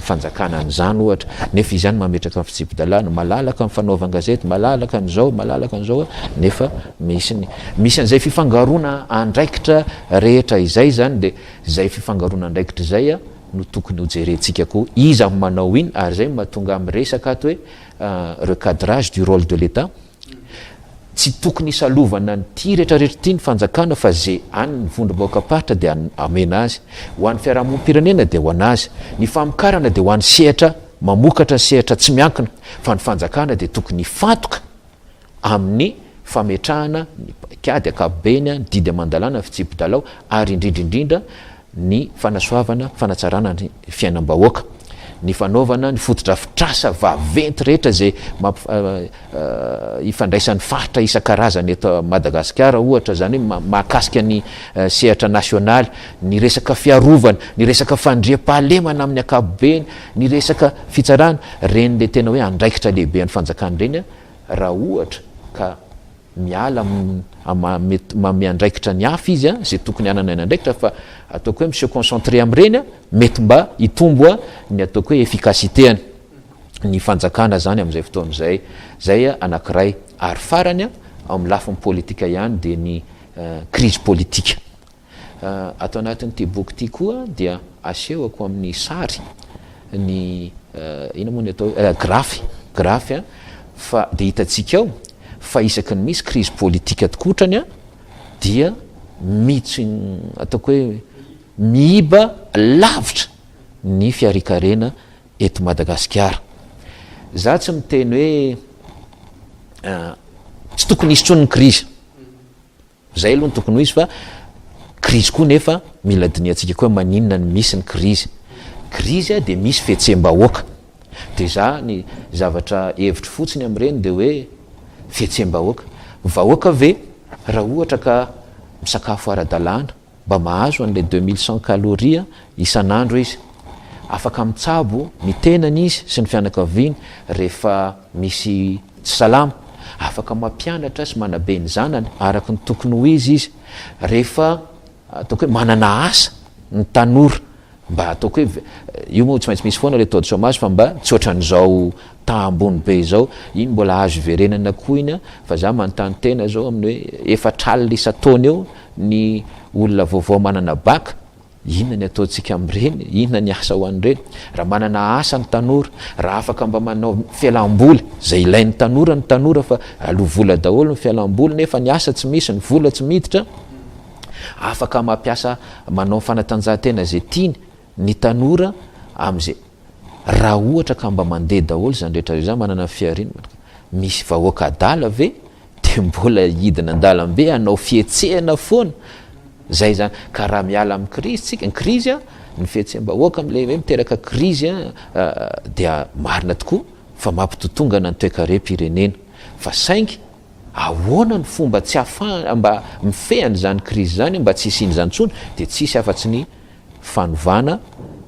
fanjakana an'izany ohatra, nefa izy ihany mametraka ny fitsipi-dalàna, malalaka ny fanaovan-gazety, malalaka an'izao, malalaka an'izao, nefa misy ny, misy an'izay fifangaroana andraikitra rehetra izay izany dia izay fifangaroana andraikitra izay no tokony ho jerentsika koa, iza no manao iny ary izay no mahatonga ahy miresaka ato hoe recadrage du rôle de l'Etat. Tsy tokony hisalovana an'ity retraretra ity ny fanjakana fa ze any ny vondrom-bahoakam-paritra dia amena azy. Ho an'ny fiarahamonim-pirenena dia ho an'azy. Ny famokarana dia ho an'ny sehatra mamokatra sy sehatra tsy miankina fa ny fanjakana dia tokony hifantoka amin'ny fametrahana ny paikady ankapobeny, ny didy aman-dalàna, ny fitsipi-dalao ary indrindra indrindra ny fanasoavana, fanatsarana ny fiainam-bahoaka, ny fanaovana ny fotodrafitrasa vaventy rehetra izay ifandraisan'ny faritra isan-karazany eto Madagasikara, ohatra izany hoe mahakasika ny sehatra nasionaly, ny resaka fiarovana, ny resaka fandriampahalemana amin'ny ankapobeny, ny resaka fitsarana, ireny ilay tena hoe andraikitra lehibe an'ny fanjakana ireny raha ohatra ka miala amin'ny manome andraikitra ny hafa izy izay tokony hanana ny andraikitra fa ataoko hoe mi-se concentrer amin'ireny mety mba hitombo ny ataoko hoe efficacité-ny ny fanjakana zany amin'izay fotoana izay. Zay anankiray. Ary farany ao amin'ny lafiny politika ihany dia ny crise politique. Ato anatin'ity boky ity koa dia asehoko amin'ny sary ny inona moa ny atao hoe graphe, graphe fa dia hitantsika ao fa isaky ny misy crise politique tokotrany dia mitsy ataoko hoe miiba lavitra ny fiarikarena eto Madagasikara. Za tsy miteny hoe tsy tokony hisy intsony ny crise. Zay aloha no tokony ho izy fa krizy koa nefa mila dinihantsika koa hoe maninona no misy ny krizy. Krizy dia misy fihetseham-bahoaka. Dia za ny zavatra hevitro fotsiny amin'ireny dia hoe fihetseham-bahoaka. Vahoaka ve raha ohatra ka misakafo ara-dalàna Mba mahazo an'ilay 2100 calories isan'andro izy. Afaka mitsabo ny tenany izy sy ny fianakaviany rehefa misy tsy salama. Afaka mampianatra sy manabe ny zanany araka ny tokony ho izy izy. Rehefa ataoko hoe manana asa ny tanora. Mba ataoko hoe io moa tsy maintsy misy foana ilay taux de chômage fa mba tsy ohatran'izao taha ambony be izao, iny mbola azo iverenana koa iny an, fa za manontany tena zao amin'ny hoe 40 isan-taona eo ny olona vaovao manana bac, inona ny ataontsika amin'ireny, inona ny asa ho an'ireny? Raha manana asa ny tanora, raha afaka mba manao fialam-boly, izay ilain'ny tanora ny tanora fa aloa vola daholo ny fialam-boly nefa ny asa tsy misy, ny vola tsy miditra. Afaka mampiasa manao fanatanjahantena izay tiany ny tanora amin'izay raha ohatra ka mba mandeha daholo izany rehetra izany manana ny fihariana misy vahoaka adala ve dia mbola hidina an-dalambe hanao fihetsehana foana zay izany ka raha miala amin'ny krizy tsika ny krizy a ny fihetseham-bahoaka amin'ilay hoe miteraka krizy a dia marina tokoa fa mampitotongana ny toekarem-pirenena fa saingy Ahoana ny fomba tsy ahafahana mba mifehy an'izany krizy izany mba tsy hisian'izany intsony dia tsy hisy afa-tsy ny fanovana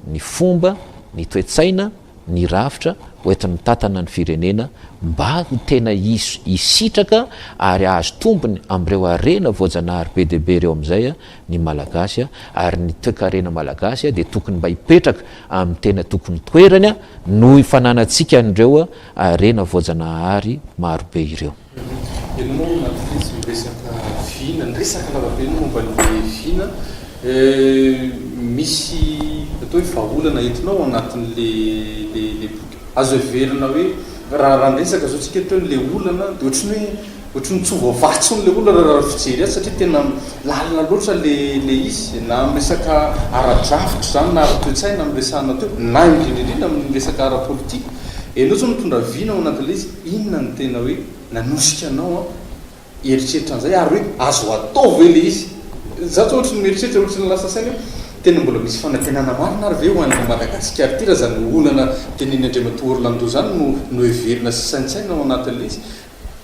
ny fomba, ny toe-tsaina, ny rafitra hoenti-mitantana ny firenena mba ho tena hisy hisitraka ary hahazo tombony amin'ireo harena voajanahary be dia be ireo amin'izay ny Malagasy ary ny toekarena Malagasy dia tokony mba hipetraka amin'ny tena tokony toerany noho fananantsika an'ireo harena voajanahary maro be ireo. Ianao moa anaty izy miresaka vina, niresaka lava be ianao momba ny vina, misy atao hoe vahaolana entinao ao anatin'le le boky. Azo heverina hoe raha raha niresaka zao tsika teo le olana dia ohatran'ny hoe ohatran'ny tsy ho voavaha intsony le olana raha fijery azy satria tena lalina loatra le le izy na amin'ny resaka ara-drafitra izany na ara-toe-tsaina no resahana teo na indrindra indrindra amin'ny resaka ara-politika. Ianao zao mitondra vina ao anatin'ilay izy, inona no tena hoe nanosika anao an hieritreritra an'izay ary hoe azo atao ve ilay izy? Za zao ohatry ny mieritreritra ohatry ny lasa saina hoe tena mbola misy fanantenana marina ary ve ho an'i Madagasikara ity raha izany olana tenenin'i Andriamatoa Orlando izany no noheverina sy saintsainina ao anatin'ilay izy?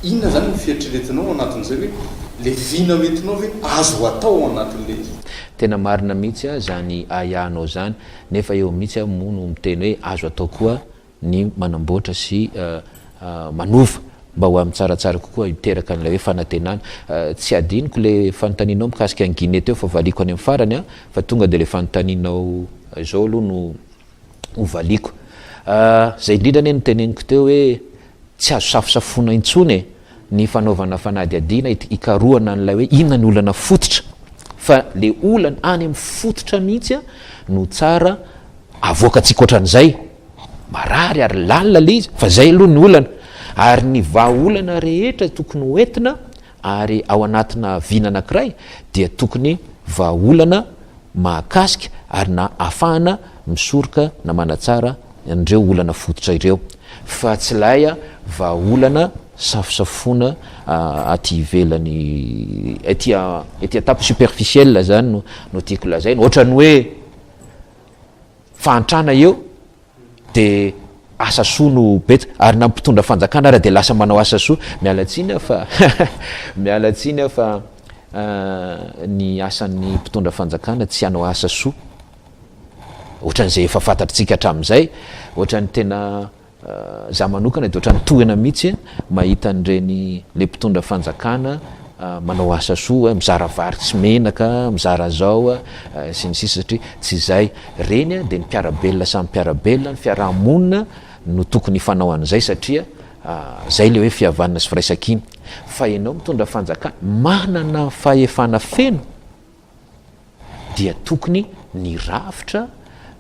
Inona izany no fieritreretinao ao anatin'izay hoe ilay vina hoentinao ve azo atao ao anatin'ilay izy? Tena marina mihitsy izany ahiahinao izany, nefa eo mihitsy aho moa no miteny hoe azo atao koa ny manamboatra sy manova mba ho amin'ny tsaratsara kokoa hiteraka an'ilay hoe fanantenana. Tsy adinoko ilay fanontanianao mikasika an'i Guinée teo fa valiako any amin'ny farany an, fa tonga dia ilay fanontanianao izao aloha no ho valiako. Izay indrindra anie no teneniko teo hoe tsy azo safosafoina intsony e, ny fanaovana fanadihadiana hikarohana an'ilay hoe inona ny olana fototra fa le olana any amin'ny fototra mihitsy no tsara avoakantsika ohatran'izay, marary ary lalina le izy fa zay aloha ny olana ary ny vahaolana rehetra tokony ho entina ary ao anatina vina anankiray dia tokony vahaolana mahakasika ary na afahana misoroka na manatsara an'ireo olana fototra ireo fa tsy ilay vahaolana safosafoana aty ivelany ety ety étape superficielle zany no no tiako lazaina ohatran'ny hoe fahantrana eo de asa soa no betsaka ary na mpitondra fanjakana ara de lasa manao asa soa miala tsiny aho fa miala tsiny aho fa ny asan'ny mpitondra fanjakana tsy hanao asa soa ohatran'izay efa fantatritsika hatramin'izay ohatran'ny tena Za manokana dia ohatran'ny tohina mihitsy mahita an'ireny le mpitondra fanjakana manao asa soa, mizara vary sy menaka, mizara zao sy ny sisa satria tsy izay. Ireny dia ny mpiara-belona samy mpiara-belona, ny fiaraha-monina no tokony hifanao an'izay satria zay le hoe fihavanana sy firaisankina. Fa ianao mitondra fanjakana, manana fahefana feno, dia tokony ny rafitra,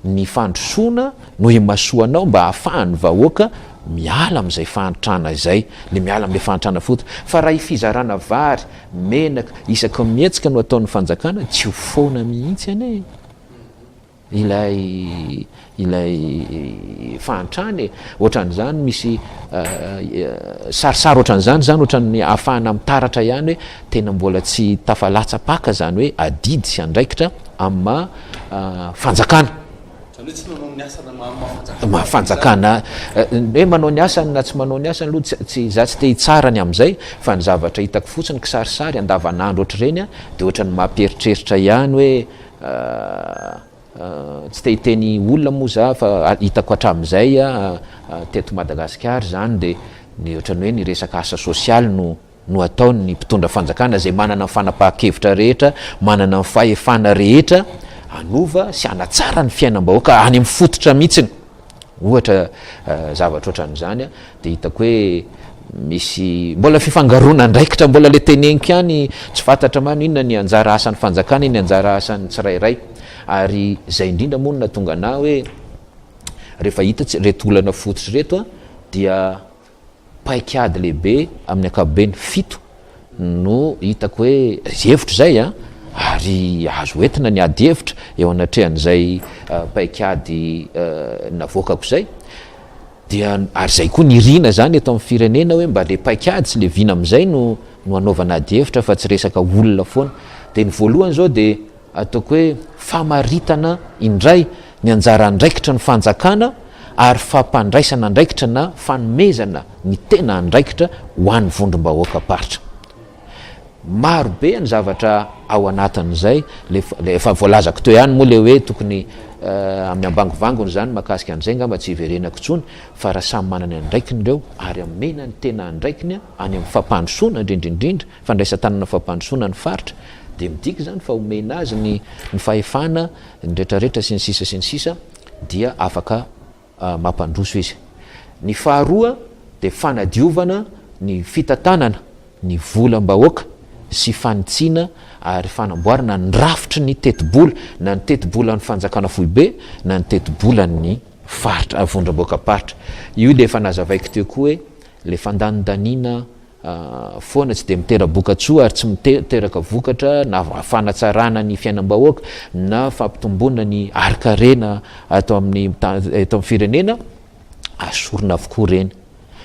ny fandrosoana no imasoanao mba ahafahan'ny vahoaka miala amin'izay fahantrana izay, le miala amin'le fahantrana fototra. Fa raha fizarana vary, menaka, isaky ny mihetsika no ataon'ny fanjakana, tsy ho foana mihitsy anie e! Ilay ilay fahantrana e, ohatran'izany misy sarisary ohatran'izany zany ohatran'ny ahafahana mitaratra ihany hoe tena mbola tsy tafalatsa-paka zany hoe adidy sy andraikitra amin'ny maha fanjakana. Zany hoe tsy manao ny asany amin'ny maha fanjakana. Maha fanjakana, hoe manao ny asany na tsy manao ny asany aloha tsy tsy za tsy te hitsara ny amin'izay fa ny zavatra hitako fotsiny kisarisary andavanandro ohatr'ireny a de ohatran'ny mampieritreritra ihany hoe Tsy te hiteny olona moa za fa hitako hatramin'izay teto Madagasikara izany dia ny ohatran'ny hoe ny resaka asa sosialy no no ataon'ny mpitondra fanjakana izay manana ny fanapahan-kevitra rehetra, manana ny fahefana rehetra hanova sy hanatsara ny fiainam-bahoaka any amin'ny fototra mihitsiny. Ohatra zavatra ohatran'izany dia hitako hoe misy mbola fifangaroana andraikitra mbola le teneniko ihany tsy fantatra marina inona ny anjara asan'ny fanjakana inona ny anjara asan'ny tsirairay ary izay indrindra moa no nahatonga anah hoe rehefa hita ireto olana fototra ireto dia paik'ady lehibe amin'ny ankapobeny fito no hitako hoe hevitro izay an! Ary azo entina ny ady hevitra eo anatrehan'izay paikady navoakako izay. Dia ary izay koa ny irina izany eto amin'ny firenena hoe mba le paikady sy le vina amin'izay no no anaovana ady hevitra fa tsy resaka olona foana. Dia ny voalohany izao dia ataoko hoe famaritana indray ny anjara andraikitry ny fanjakana ary fampandraisana andraikitra na fanomezana ny tena andraikitra ho an'ny vondrom-bahoakam-paritra. Maro be ny zavatra ao anatin'izay, le le efa voalazako teo ihany moa le hoe tokony amin'ny ambangovangony izany mahakasika an'izay angamba tsy hiverenako intsony fa raha samy manana ny andraikiny ireo ary amena ny tena andraikiny any amin'ny fampandrosoana indrindra indrindra, fandraisan-tanana fampandrosoana ny faritra dia midika izany fa omena azy ny ny fahefana, ny retraretra sy ny sisa sy ny sisa dia afaka mampandroso izy. Ny faharoa dia fanadiovana ny fitantanana ny volam-bahoaka sy fanitsiana ary fanamboarana ny rafitry ny tetibola, na ny tetibolan'ny fanjakana foibe na ny tetibolan'ny faritra, vondrom-bahoakam-paritra. Io ilay efa nazavaiko teo koa hoe ilay fandanindaniana foana tsy dia mitera-bokatsoa ary tsy miteraka vokatra na fanatsarana ny fiainam-bahoaka na fampitomboana ny harin-karena ato amin'ny eto amin'ny firenena, asorina avokoa ireny.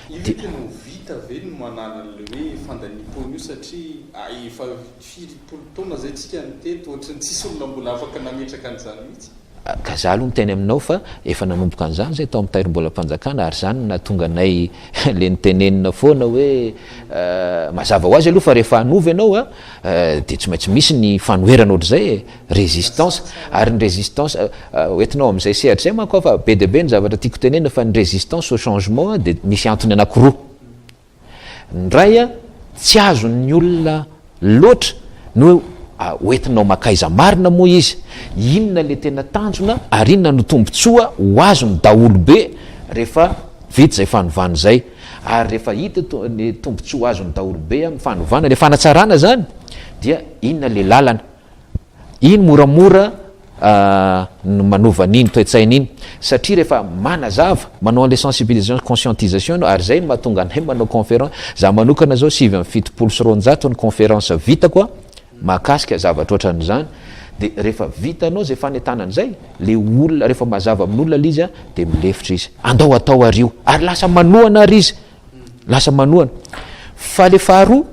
Io ve tena ho vita ve ny manala an'ilay hoe fandaniam-poana io satria efa firy polo taona izay tsika no teto ohatran'ny tsisy olona mbola afaka nametraka an'izany mihitsy. Ka za aloha miteny aminao fa efa nanomboka an'izany zay tao amin'ny tahirim-bolam-panjakana ary izany no nahatonga anay le nitenenina foana hoe mazava ho azy aloha fa rehefa hanova ianao a dia tsy maintsy misy ny fanoherana ohatr'izay e, résistance, ary ny résistance hoentinao amin'izay sehatra izay manko aho fa be dia be ny zavatra tiako tenenina fa ny résistance au changement dia misy antony anakiroa. Ny iray tsy azon'ny olona loatra ny hoe hoentinao mankaiza marina moa izy, inona ilay tena tanjona ary inona no tombontsoa ho azon'ny daholobe rehefa vita izay fanovana izay. Ary rehefa hita ny tombontsoa azon'ny daholobe amin'ny fanovana, ilay fanatsarana izany dia inona ilay lalana. Iny moramora no manova an'iny toe-tsaina iny satria rehefa manazava, manao an'ilay sensibilisation, conscientisation ianao ary izay no mahatonga anay manao conférence, za manokana zao 279 ny conférence vitako a, mahakasika zavatra ohatran'izany, de rehefa vitanao zay fanentanana zay, le olona rehefa mazava amin'olona le izy a, de milefitra izy, andao atao ary io, ary lasa manohana ary izy, lasa manohana, fa le faharoa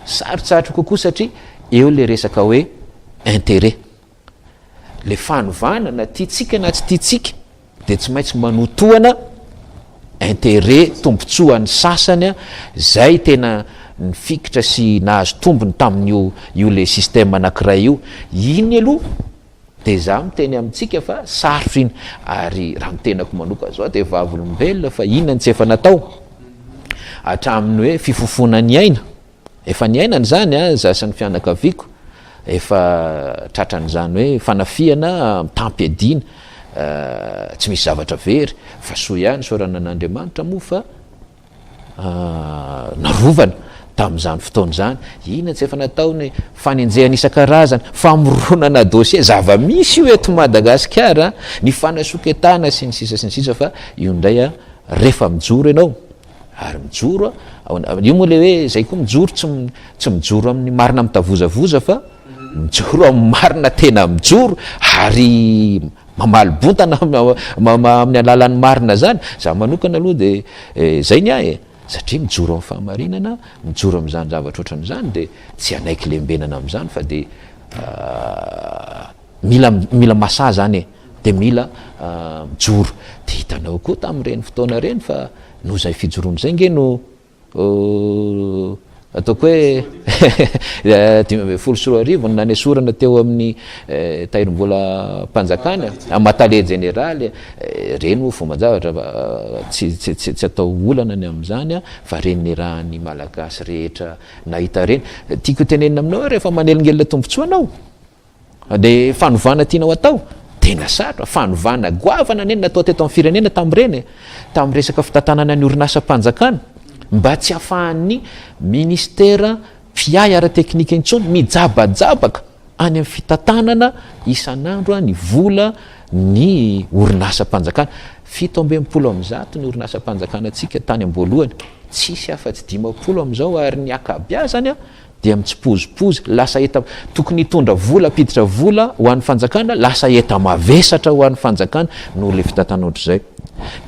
Sarotsarotra kokoa satria eo le resaka hoe intérêt. Le fanovana na tiantsika na tsy tiantsika dia tsy maintsy manotohana intérêt, tombotsoan'ny sasany zay tena nifikitra sy nahazo tombony tamin'io io le système anakiray io. Iny aloha dia za miteny amintsika fa sarotra iny ary raha ny tenako manokana zao dia vavolombelona fa inona no tsy efa natao hatramin'ny hoe fifofoana ny aina, efa niainana izany an, za sy ny fianakaviako efa tratran'izany hoe fanafihana mitam-piadiana, tsy misy zavatra very fa soa ihany isaorana an'Andriamanitra moa fa narovana tamin'izany fotoana izany. Inona tsy efa natao ny fanenjehana isan-karazany, famoronana dossier, zava-misy io eto Madagasikara, ny fanasoketana sy ny sisa sy ny sisa fa io indray rehefa mijoro ianao ary mijoro, io moa le hoe zay koa mijoro tsy tsy mijoro amin'ny marina mitavozavoza fa mijoro amin'ny marina tena mijoro ary Mamaly bontana amin'ny alalan'ny marina zany, za manokana aloha de zay ny ahy e, satria mijoro amin'ny fahamarinana, mijoro amin'izany zavatra ohatran'izany de tsy hanaiky lembenana amin'izany fa de mila mila masaha zany e, de mila mijoro, de hitanao koa tamin'ireny fotoana ireny fa noho izay fijoroana izay nge no Ataoko hoe 2015 no nanesorana teo amin'ny tahirim-bolam-panjakana, amin'ny maha tale jeneraly, ireny moa fomban-javatra fa tsy tsy tsy tsy atao olana ny amin'izany fa ireny nirahan'ny Malagasy rehetra nahita ireny. Tiako hotenenina aminao hoe rehefa manelingelina tombontsoa anao, Le fanovana tianao atao? Tena sarotra, fanovana goavana anie no natao teto amin'ny firenena tamin'ireny e! Tamin'ny resaka fitantanana ny orinasam-panjakana, mba tsy hahafahan'ny ministera mpiahy ara-teknika intsony mijabajabaka any amin'ny fitantanana isan'andro ny vola ny orinasam-panjakana. 167 ny orinasam-panjakana antsika tany am-boalohany, tsisy afa-tsy 50 amin'izao ary ny ankabeazany. dia mitsipozipozy, lasa enta, tokony hitondra vola, hampiditra vola ho an'ny fanjakana, lasa enta-mavesatra ho an'ny fanjakana noho ilay fitantanana ohatr'izay.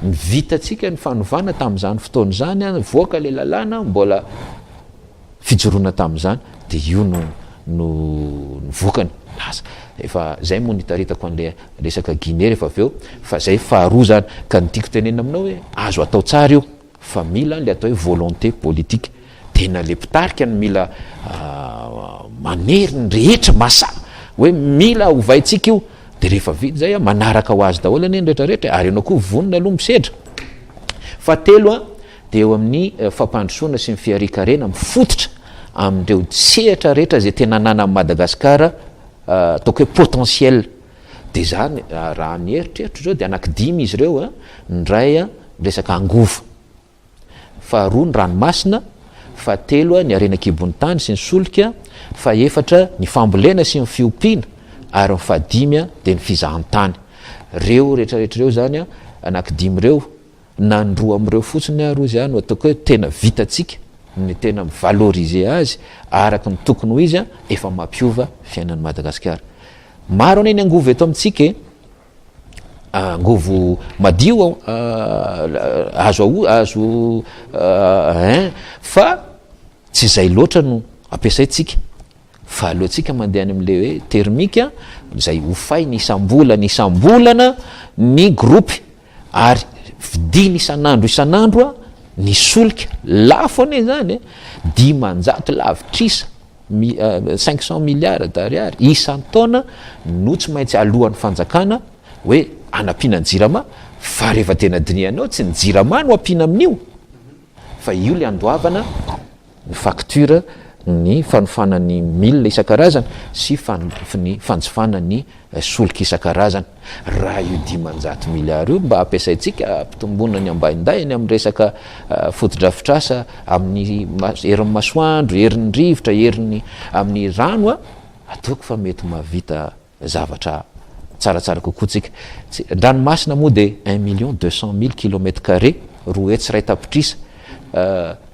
Ny vitantsika ny fanovana tamin'izany fotoana izany, nivoaka ilay lalàna, mbola fijoroana tamin'izany, dia io no no ny vokany. Lasa, efa izay moa nitaritako an'ilay resaka Guinée rehefa avy eo, fa izay faharoa izany. Ka ny tiako tenenina aminao hoe azo atao tsara io. Fa mila le atao hoe volonté politique, tena le mpitarika no mila manery ny rehetra masaha hoe mila ovaintsika io, de rehefa vita zay manaraka ho azy daholo anie ny rehetra rehetra e, ary ianao koa vonona aloha misedra. Fahatelo an, de eo amin'ny fampandrosoana sy ny fiharian-karena mifototra amin'ireo sehatra rehetra izay tena ananan'i Madagasikara ataoko hoe potentiel, de zany raha ny eritreritro zao de anaky dimy izy ireo an, ny iray an resaka angovo, faharoa ny ranomasina, fahatelo ny harena an-kibon'ny tany sy ny solika, fahefatra ny fambolena sy ny fiompiana ary ny fahadimy dia ny fizahantany. Reo rehetrarehetra ireo zany an, anaky dimy ireo na ny roa amin'ireo fotsiny ary hozy aho no ataoko hoe tena vitantsika ny tena mi-valoriser azy araka ny tokony ho izy an, efa mampiova fiainan'i Madagasikara. Maro anie ny angovo eto amintsika e! Angovo madio azo azo ein fa tsy izay loatra no ampiasaintsika fa aleontsika mandeha any amin'ilay hoe thermique izay hofaina isam-bolana isam-bolana ny groupe ary vidiana isan'andro isan'andro ny solika, lafo anie izany e, 500 lavitrisa. 500 milliards d'ariary isan-taona no tsy maintsy aloan'ny fanjakana hoe hanampiana ny jirama fa rehefa tena dinihanao tsy ny jirama no ampiana amin'io fa io le andoavana ny facture ny fanofana ny milina isan-karazany sy ny fanjifana ny solika isan-karazany. Raha io 500 milliards io mba ampiasaintsika hampitomboana ny ambaindahiny amin'ny resaka fotodrafitrasa amin'ny herin'ny masoandro, herin'ny rivotra, herin'ny amin'ny rano, ataoko fa mety mahavita zavatra tsaratsara kokoa tsika. Tsy, an-dranomasina moa dia un million deux cent mille kilomètres carrés, 201 tapitrisa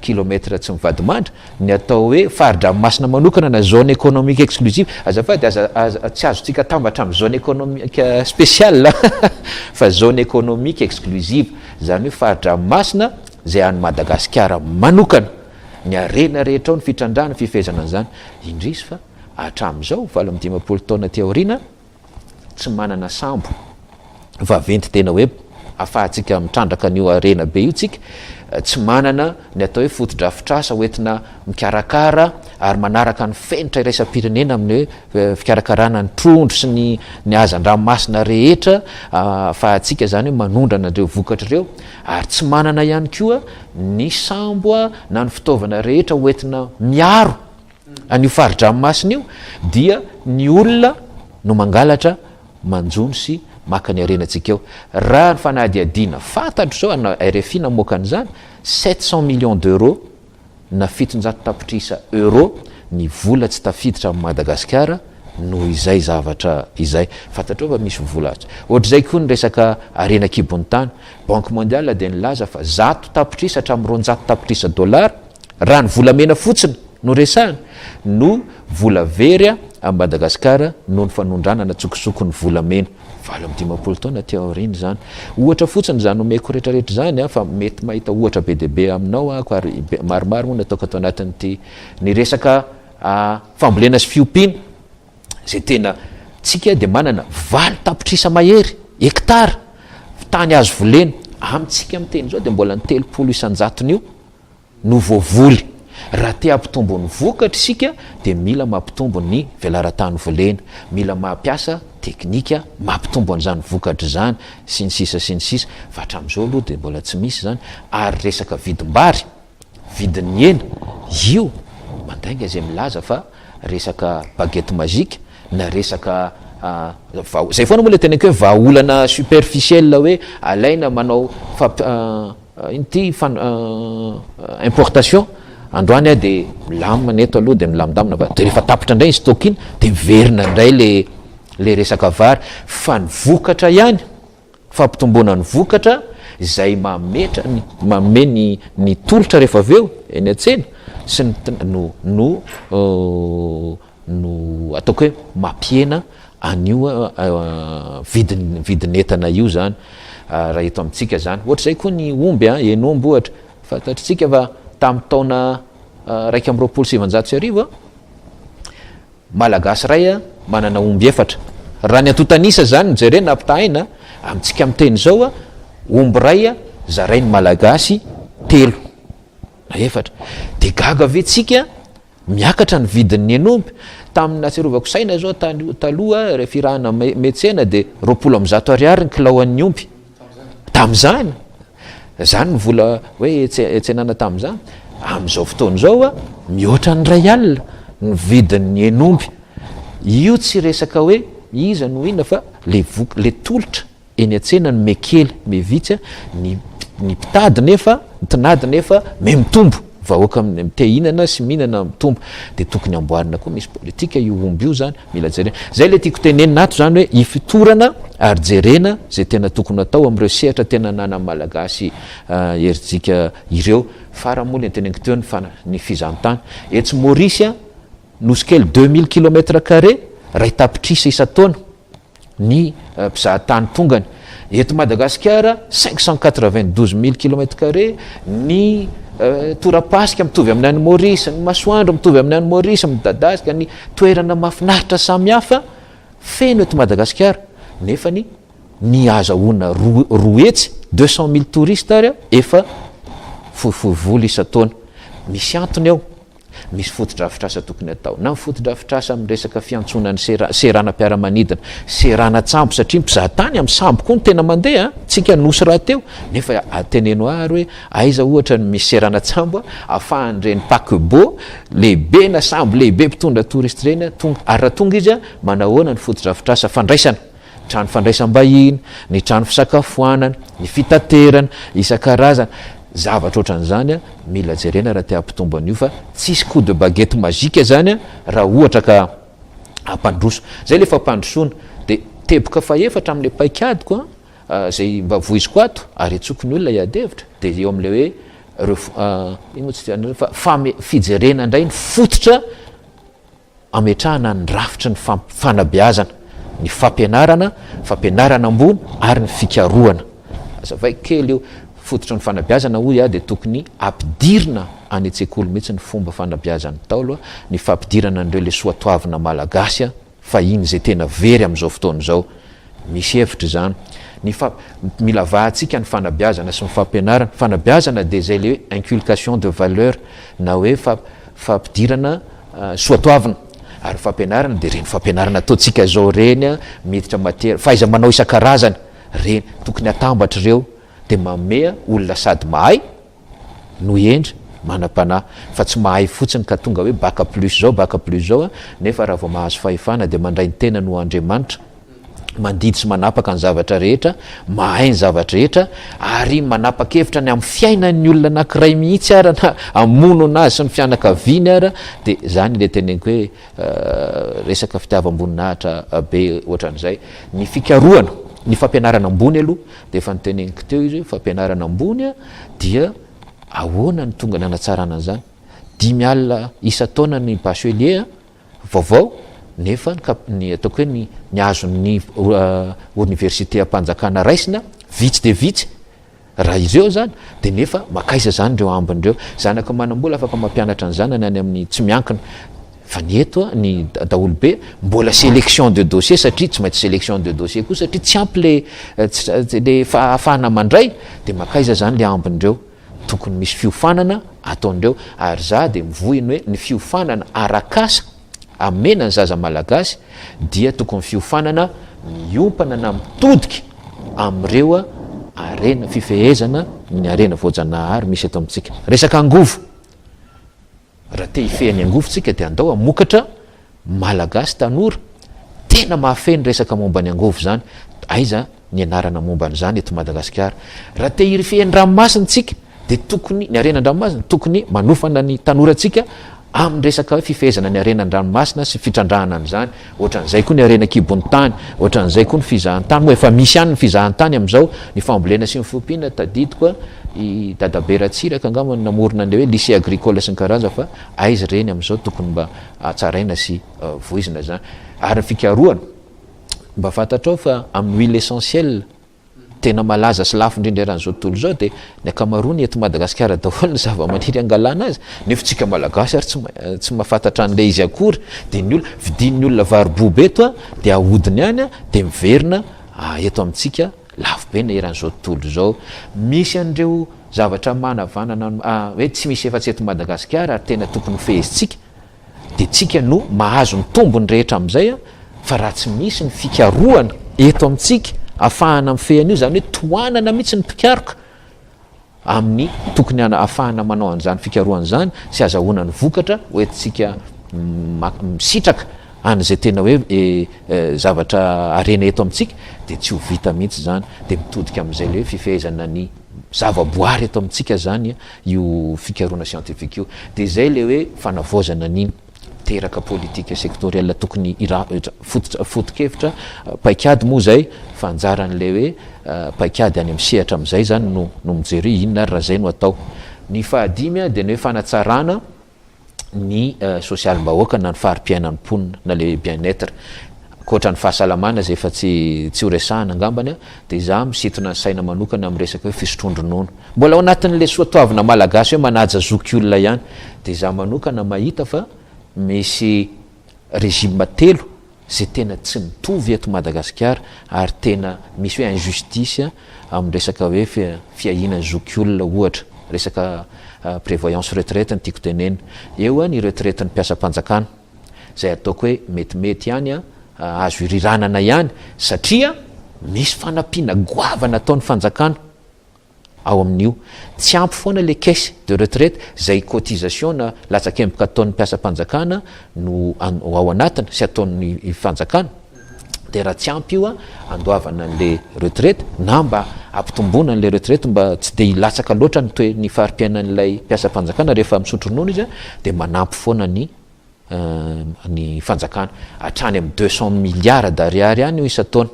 kilomètre tsy mivadi-mandry, ny atao hoe fari-dranomasina manokana na zone économique exclusive, azafady aza aza tsy azontsika atambatra amin'ny zone économique spéciale fa zone économique exclusive, izany hoe fari-dranomasina izay an'i Madagasikara manokana, ny harena rehetra ao, ny fitrandrahana, ny fifehezana an'izany, indrisy fa hatramin'izao 58 taona aty aoriana, tsy manana sambo vaventy tena hoe afahantsika mitrandraka an'io harena be io tsika, tsy manana ny atao hoe fotodrafitrasa hoentina mikarakara ary manaraka ny fenitra iraisam-pirenena amin'ny hoe fikarakarana ny trondro sy ny ny hazan-dranomasina rehetra afahantsika izany hoe manondrana ireo vokatra ireo ary tsy manana ihany koa ny sambo na ny fitaovana rehetra hoentina miaro an'io fari-dranomasina io dia ny olona no mangalatra manjono sy maka ny harenantsika eo. Raha ny fanadihadiana fantatro izao, na RFI namoaka an'izany, 700 millions d'euros na 700 tapitrisa euros ny vola tsy tafiditra amin'i Madagasikara noho izay zavatra izay. Fantatrao fa misy vola azo. Ohatr'izay koa ny resaka harena an-kibon'ny tany. Banque mondiale dia nilaza fa 100 tapitrisa hatramin'ny 200 tapitrisa dollars Raha ny volamena fotsiny no resahana, no vola very amin'i Madagasikara noho ny fanondranana an-tsokosoko ny volamena. 58 taona aty aoriana izany. Ohatra fotsiny izany omeko rehetrarehetra izany fa mety mahita ohatra be dia be aminao aho ary maromaro moa no ataoko ato anatin'ity. Ny resaka fambolena sy fiompiana izay tena tsika dia manana 8 tapitrisa mahery hectare tany azo volena. Amintsika miteny izao dia mbola ny 30 isan-jatony io no voavoly. Raha te hampitombo ny vokatra isika dia mila mampitombo ny velaran-tany volena, mila mampiasa teknika mampitombo an'izany vokatra izany, sy ny sisa sy ny sisa, fa hatramin'izao aloha dia mbola tsy misy izany, ary resaka vidim-bary, vidin'ny hena, io mandainga izay milaza fa resaka baguette magique na resaka vaha, izay foana moa ilay teneniko hoe vahaolana superficiel hoe alaina manao fampi-, Ino ty fan importation androany aho de milamina ny eto aloha de milamindamina fa de rehefa tapitra indray ny stock iny de miverina indray le le resaka vary fa ny vokatra ihany fampitomboana ny vokatra izay mametra ny manome ny ny tolotra rehefa avy eo eny an-tsena. sy ny no no no ataoko hoe mampihena an'io vidiny vidin'entana io zany raha eto amintsika zany. Ohatr'izay koa ny omby a, hen'omby ohatra, fantatritsika fa tamin'ny taona 1921 a, Malagasy iray manana omby efatra. Raha ny antontan'isa izany no jerena ampitahaina, amintsika miteny izao, omby iray zarain'ny Malagasy telo na efatra. Dia gaga ve tsika miakatra ny vidin'ny hen'omby? Tamin'ny nahatsiarovako saina izao taloha rehefa irahana miantsena dia 120 ariary ny kilaoan'ny omby. Tamin'izany. Izany ny vola hoe tsenana tamin'izany. Amin'izao fotoana izao, mihoatra ny 1000 ny vidin'ny hen'omby. Io tsy resaka hoe iza no inona fa le vok-, le tolotra eny an-tsena no mihakely, mihavitsy, ny ny mpitady nefa, ny tinady nefa mihamitombo. Vahoaka te hihinana sy mihinana mitombo. Dia tokony amboarina koa, misy politika io omby io zany. Mila jerena. Zay le tiako tenenina ato zany hoe ifotorana ary jerena zay tena tokony atao amin'ireo sehatra tena ananan'ny Malagasy herijika ireo. Farany moa le noteneniko teo ny fana, ny fizahantany. Etsy Maurice, nosy kely 2000 kilomètre carré, 1 tapitrisa isan-taona ny mpizahatany tongany. Eto Madagasikara, 592 000 kilomètre carré, ny torapasika mitovy amin'ny any Maurice, ny masoandro mitovy amin'ny any Maurice, midadasika, ny toerana mahafinaritra samihafa feno eto Madagasikara. Nefa ny ny azahoana 200, 200 000 touristes ary efa fohifohy vola isan-taona. Misy antony ao. Misy fotodrafitrasa tokony atao. Na ny fotodrafitrasa amin'ny resaka fiantsoana ny sera, seranam-piaramanidina, seranan-tsambo, satria mpizahatany amin'ny sambo koa no tena mandeha, tsika nosy rahateo, nefa teneno ahy ary hoe aiza ohatra no misy seranan-tsambo ahafahan'ireny paquebot lehibe na sambo lehibe mpitondra touriste ireny tonga. Ary raha tonga izy, manahoana ny fotodrafitrasa fandraisana? trano fandraisam-bahiny, ny trano fisakafoanana, ny fitaterana isan-karazany, zavatra ohatran'izany mila jerena raha te hampitombo an'io fa tsisy coup de baguette magique zany raha ohatra ka hampandroso. Zay le fampandrosoana. De teboka fahefatra amin'le paikadiko zay mba voiziko ato ary antsoko ny olona hiady hevitra de eo amin'le hoe ref, ino moa tsy tianareo fa fame, fijerena indray ny fototra Ametrahana ny rafitry ny fanabeazana, ny fampianarana, fampianarana ambony ary ny fikarohana. Azavaiko kely io, fototry ny fanabeazana hoy aho dia tokony ampidirina any an-tsekoly mihitsy ny fomba fanabeazan'ny Ntaolo, ny fampidirana an'ireo le soatoavina malagasy fahiny izay tena very amin'izao fotoana izao. Misy hevitra izany. Ny fa, mila vahantsika ny fanabeazana sy ny fampianarana. Fanabeazana dia izay le hoe inculcation de valeur na hoe fampidirana soatoavina. Ary ny fampianarana dia ireny fampianarana ataontsika izao ireny, miditra matière, fahaiza-manao isan-karazany, ireny. Tokony hatambatra ireo dia manome olona sady mahay no hendry, manam-panahy. Fa tsy mahay fotsiny ka tonga hoe bac plus zao, bac plus zao, nefa raha vao mahazo fahefana dia mandray ny tenany ho Andriamanitra, mandidy sy manapaka ny zavatra rehetra, mahay ny zavatra rehetra, ary manapa-kevitra ny amin'ny fiainan'ny olona anankiray mihitsy ara na hamono anazy sy ny fianakaviany ara, dia zany ilay teneniko hoe resaka fitiavam-boninahitra be ohatran'izay. Ny fikarohana, ny fampianarana ambony aloha dia efa noteneniko teo izy hoe fampianarana ambony dia ahoana no tonga nanatsarana an'izany? 50 isan-taona ny bachelier vaovao nefa ny kap- ny ataoko hoe ny ny azon'ny oniversite am-panjakana raisina vitsy dia vitsy raha ireo zany dia nefa makaiza zany ireo ambiny ireo? Zanaka manam-bola afaka mampianatra ny zanany any amin'ny tsy miankina fa ny eto ny daholobe mbola sélection de dossier satria tsy maintsy sélection de dossier koa satria tsy ampy le le fahafahana mandray dia makaiza zany le ambiny ireo? Tokony misy fiofanana ataondreo ary za dia mivoy ny hoe ny fiofanana arak'asa amena ny zaza malagasy dia tokony fiofanana miompana na mitodika amin'ireo harena fifehezana ny harena voajanahary misy eto amintsika. Resaka angovo, raha te hifehy ny angovo tsika dia andao hamokatra Malagasy tanora tena mahafehy ny resaka momba ny angovo izany, aiza ny anarana momba an'izany eto Madagasikara? Raha te hirifehy ny ranomasina tsika dia tokony, ny harena an-dranomasina, tokony manofana ny tanorantsika Amin'ny resaka hoe fifehezana ny harena an-dranomasina sy fitrandrahana an'izany, ohatran'izay koa ny harena an-kibon'ny tany, ohatran'izay koa ny fizahan-tany, moa efa misy ihany ny fizahan-tany amin'izao, ny fambolena sy ny fiompiana, tadidiko a, i Dadabe Ratsiraka angamba no namorona an'ilay hoe lycée agricole sy ny karazany fa aiza ireny amin'izao, tokony mba hatsaraina sy voizina izany. Ary ny fikarohana, mba fantatrao fa amin'ny huile essentielle, tena malaza sy lafo indrindra eran'izao tontolo izao dia ny ankamaroany eto Madagasikara daholo ny zavamaniry angalana azy, nefa tsika Malagasy ary tsy tsy mahafantatra an'ilay izy akory, dia ny olona, vidian'ny olona vary-boba eto a, dia ahodiny any a, dia miverina eto amintsika lafo be na eran'izao tontolo izao. Misy an'ireo zavatra manavanana hoe tsy misy efa tsy eto Madagasikara ary tena tokony ho fehezintsika, dia tsika no mahazo ny tombony rehetra amin'izay fa raha tsy misy ny fikarohana eto amintsika afahana mifehy an'io, izany hoe tohanana mihitsy ny mpikaroka amin'ny tokony ahafahana manao an'izany fikarohana izany sy azahoana ny vokatra hoentintsika misitraka an'izay tena hoe zavatra harena eto amintsika dia tsy ho vita mihitsy izany, dia mitodika amin'izay ilay hoe fifehezana ny zavaboary eto amintsika izany io fikarohana scientifique io. Dia izay ilay hoe fanavaozana ny teraka politique sectorielle tokony ira- fototra foto-kevitra, paikady moa izay fa anjaran'ilay hoe paikady any amin'ny sehatra amin'izay izany no no mijery hoe inona ary raha izay no atao. Ny fahadimy dia ny hoe fanatsarana ny sosialim-bahoaka na ny fari-piainan'ny mponina na le bien-être. Ankoatra ny fahasalamana izay efa tsy tsy ho resahana angambany dia izaho misintona ny saina manokana amin'ny resaka hoe fisotroan-dronono. Mbola ao anatin'ilay soatoavina malagasy hoe manaja zokiolona ihany dia izaho manokana mahita fa misy régime telo izay tena tsy mitovy eto Madagasikara ary tena misy hoe injustice amin'ny resaka hoe fiahiana ny zokiolona ohatra, resaka prévoyance retraite no tiako tenenina. Eo ny retraite ny mpiasam-panjakana izay ataoko hoe metimety ihany, azo iriranana ihany satria misy fanampiana goavana ataon'ny fanjakana. ao amin'io. Tsy ampy foana le caisse de retraite izay cotisation na latsakemboka ataon'ny mpiasam-panjakana no ao anatiny sy ataon'ny fanjakana dia raha tsy ampy io andoavana an'le retraite na mba ampitomboana an'le retraite mba tsy dia hilatsaka loatra ny toe ny fari-piainan'ilay mpiasam-panjakana rehefa misotro ronono izy dia manampy foana ny ny fanjakana hatrany amin'ny 200 milliards d'ariary any io isan-taona.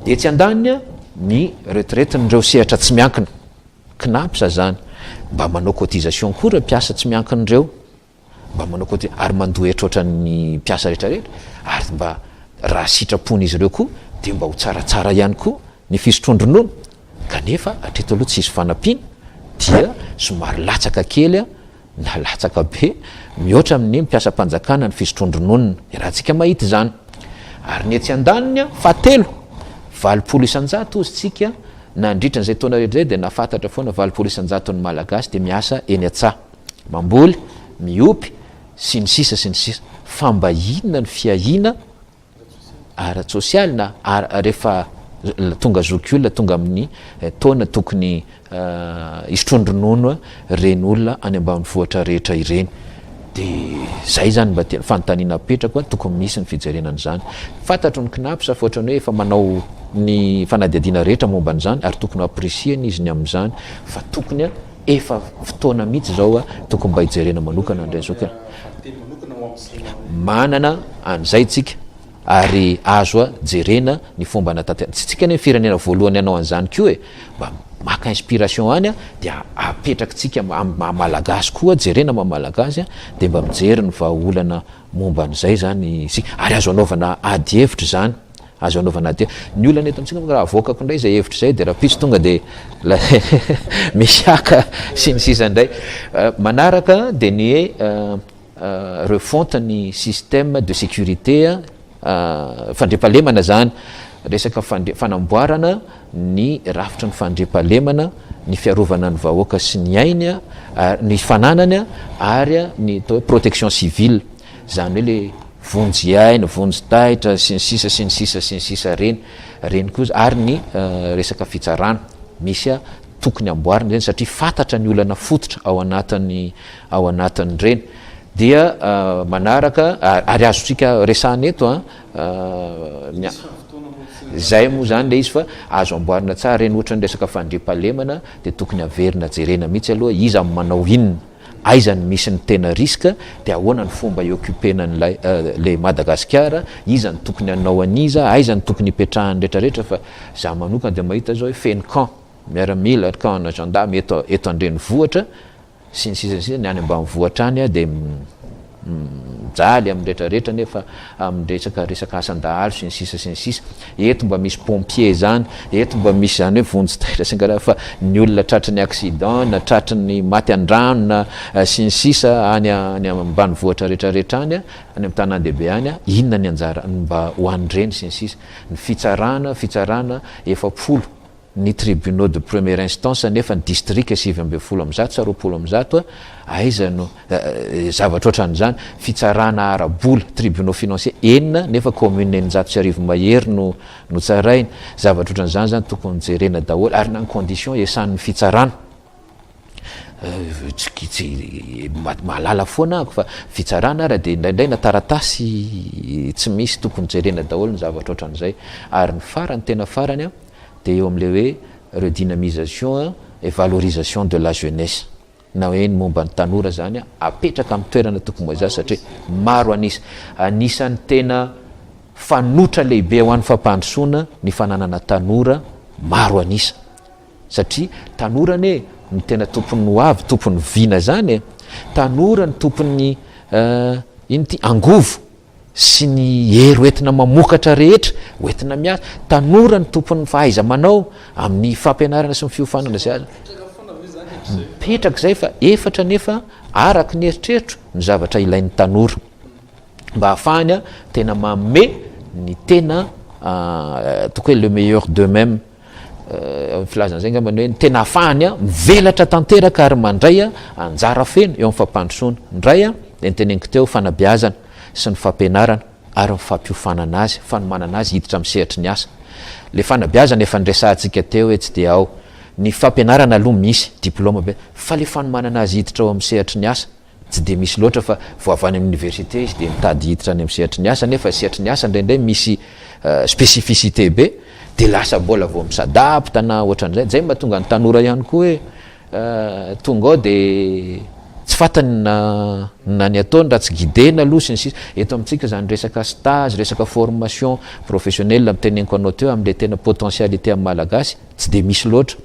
Etsy andaniny, ny retraite-n'ireo sehatra tsy miankina, Cnaps zany, mba manao cotisation koa ireo mpiasa tsy miankina ireo, mba manao coti-, ary mandoa hetra ohatran'ny mpiasa rehetra rehetra, ary mba raha sitrapon'izy ireo koa dia mba ho tsaratsara ihany koa ny fisotroan-dronono, kanefa hatreto aloha tsisy fanampiana dia somary latsaka kely na latsaka be mihoatra amin'ny mpiasam-panjakana ny fisotroan-drononony. Iarahantsika mahita izany. Ary ny etsy andaniny, fahatelo, 80% hozy tsika nandritra an'izay taona rehetra izay dia nahafantatra foana 80% ny Malagasy dia miasa eny an-tsaha. Mamboly, miopy, sy ny sisa sy ny sisa. Fa mba inona ny fiahiana ara-tsosialy na ara rehefa tonga zokiolona tonga amin'ny taona tokony hisotroan-dronono ireny olona any ambanivohitra rehetra ireny de zay zany mba tena fanontaniana apetrako a tokony misy ny fijerena an'izany fantatro ny CNAPS fa ohatran'ny hoe efa manao ny fanadihadiana rehetra momba an'izany ary tokony ho apprécier-na izy ny amin'izany fa tokony efa fotoana mihitsy izao tokony mba hijerena manokana an'ireny zokiolona Manana an'izay tsika ary azo jerena ny fomba anatanterahana. Tsy tsika anie ny firenena voalohany hanao an'izany koa e! Mba maka inspiration any dia apetrakitsika amin'ny maha malagasy koa, jerena maha malagasy dia mba mijery ny vahaolana momba an'izay izany isika. Ary azo anaovana ady hevitra izany. Azo anaovana ady hevitra. Ny olana eto amintsika manko raha avoakako indray izay hevitra izay dia rahampitso tonga dia misy haka sy ny sisa indray. Manaraka dia ny hoe refonte ny système de sécurité, fandriampahalemana izany, resaka fanamboarana ny rafitry ny fandriampahalemana, ny fiarovana ny vahoaka sy ny ainy, ny fananany ary ny atao hoe protection civile. Izany hoe le vonjy aina, vonjy taitra, sy ny sisa sy ny sisa sy ny sisa reny, reny koa ary ny resaka fitsarana, misy tokony amboarina ireny satria fantatra ny olana fototra ao anatin'ny ao anatin'ireny. Dia manaraka ary azontsika resahana eto an, ny izay moa izany le izy fa azo amboarina tsara ireny ohatra ny resaka fandriampahalemana dia tokony averina jerena mihitsy aloha iza no manao inona. Aiza no misy ny tena risque, dia ahoana ny fomba hi-occuper-na an'ilay le Madagasikara, iza no tokony hanao an'iza, aiza no tokony hipetrahan'ny retraretra fa za manokana dia mahita zao hoe feno camp miaramila, camp ana gendarme eto eto an-drenivohitra, sy ny sisa sy ny sisa, ny any ambanivohitra any dia mijaly amin'ny retraretra nefa amin'ny resaka resaka asan-dahalo sy ny sisa sy ny sisa, eto mba misy pompier zany, eto mba misy zany hoe vonjy taitra sy ny karazany fa ny olona tratry ny accident na tratry ny maty an-drano na sy ny sisa any any ambanivohitra retraretra any, any amin'ny tanàn-dehibe any, inona ny anjara mba ho an'ireny sy ny sisa, ny fitsarana, fitsarana 40. Ny tribunaux de première instance nefa ny distrika 119 sa 120 aiza no zavatra ohatran'izany, fitsarana ara-bola, tribunaux financiers enina nefa commune 1600 mahery no no tsaraina, zavatra ohatran'izany zany tokony jerena daholo ary na ny condition iasan'ny fitsarana. Tsy mahalala foana aho fa fitsarana ara dia indraindray na taratasy tsy misy tokony jerena daholo ny zavatra ohatran'izay. Ary ny farany tena farany an, dia eo amin'ilay hoe redynamisation et valorisation de la jeunesse na hoe ny momba ny tanora zany apetraka amin'ny toerana tokony ho azy satria maro an'isa. Anisan'ny tena fanoitra lehibe ho an'ny fampandrosoana ny fananana tanora maro an'isa. Satria tanora anie no tena tompon'ny ho avy, tompon'ny vina zany e! Tanora no tompon'ny ino ty angovo sy ny hery hoentina mamokatra rehetra, hoentina miasa. Tanora no tompon'ny fahaiza-manao amin'ny fampianarana sy ny fiofanana izay azo. Mipetraka izay fa efatra nefa araka ny eritreritro ny zavatra ilain'ny tanora mba hahafahany tena manome ny tena ataoko hoe le meilleur d'eux-mêmes. Filazana izay angamba ny hoe ny tena ahafahany mivelatra tanteraka ary mandray anjara feno eo amin'ny fampandrosoana. Ny iray dia ny teneniko teo, fanabeazana sy ny fampianarana ary ny fampiofanana azy, fanomanana azy hiditra amin'ny sehatry ny asa. Ilay fanabeazana efa niresahantsika teo hoe tsy dia ao. Ny fampianarana aloha misy, diplaoma be, fa ilay fanomanana azy hiditra ao amin'ny sehatry ny asa, Tsy dia misy loatra fa vao avy any amin'ny université izy dia mitady hiditra any amin'ny sehatry ny asa nefa sehatry ny asa indraindray misy spécificité be dia lasa mbola vao mi-s'adapte na ohatran'izay. Izay no mahatonga ny tanora ihany koa hoe tonga ao dia tsy fantany na na ny ataony raha tsy guidena aloha sy ny sisa. Eto amintsika izany resaka stage, resaka formation professionnelle noteneniko anao teo amin'ilay tena potentialité amin'ny Malagasy tsy dia misy loatra.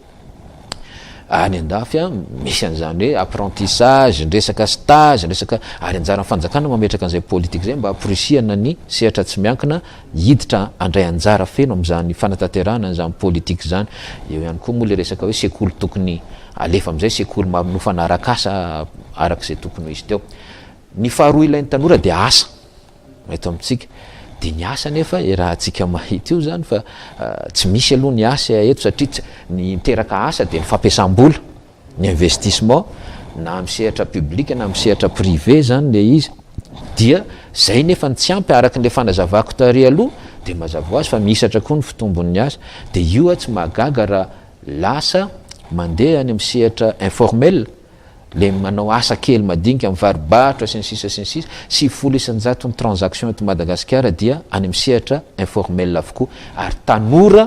Any andafy an, misy an'izany hoe apprentissage, ny resaka stage, ny resaka, ary anjaran'ny fanjakana mametraka an'izay politique izay mba hamporisihana ny sehatra tsy miankina hiditra handray anjara feno amin'izany fanatanterahana an'izany politique izany. Eo ihany koa moa ilay resaka hoe sekoly tokony alefa amin'izay, sekoly manofana arak'asa araka izay tokony ho izy teo. Ny faharoa ilain'ny tanora dia asa. eto amintsika. Dia ny asa anefa iarahantsika mahita io izany fa tsy misy aloha ny asa eto satria ny miteraka asa dia ny fampiasam-bola, ny investissement na amin'ny sehatra public na amin'ny sehatra privé izany ilay izy. Dia izay nefa no tsy ampy araka ilay fanazavako tary aloha dia mazava ho azy fa mihisatra koa ny fitombon'ny asa. Dia io tsy mahagaga raha lasa mandeha any amin'ny sehatra informel le manao asa kely madinika mivarobarotra sy ny sisa sy ny sisa, 90% ny transaction eto Madagasikara dia any amin'ny sehatra informel avokoa ary tanora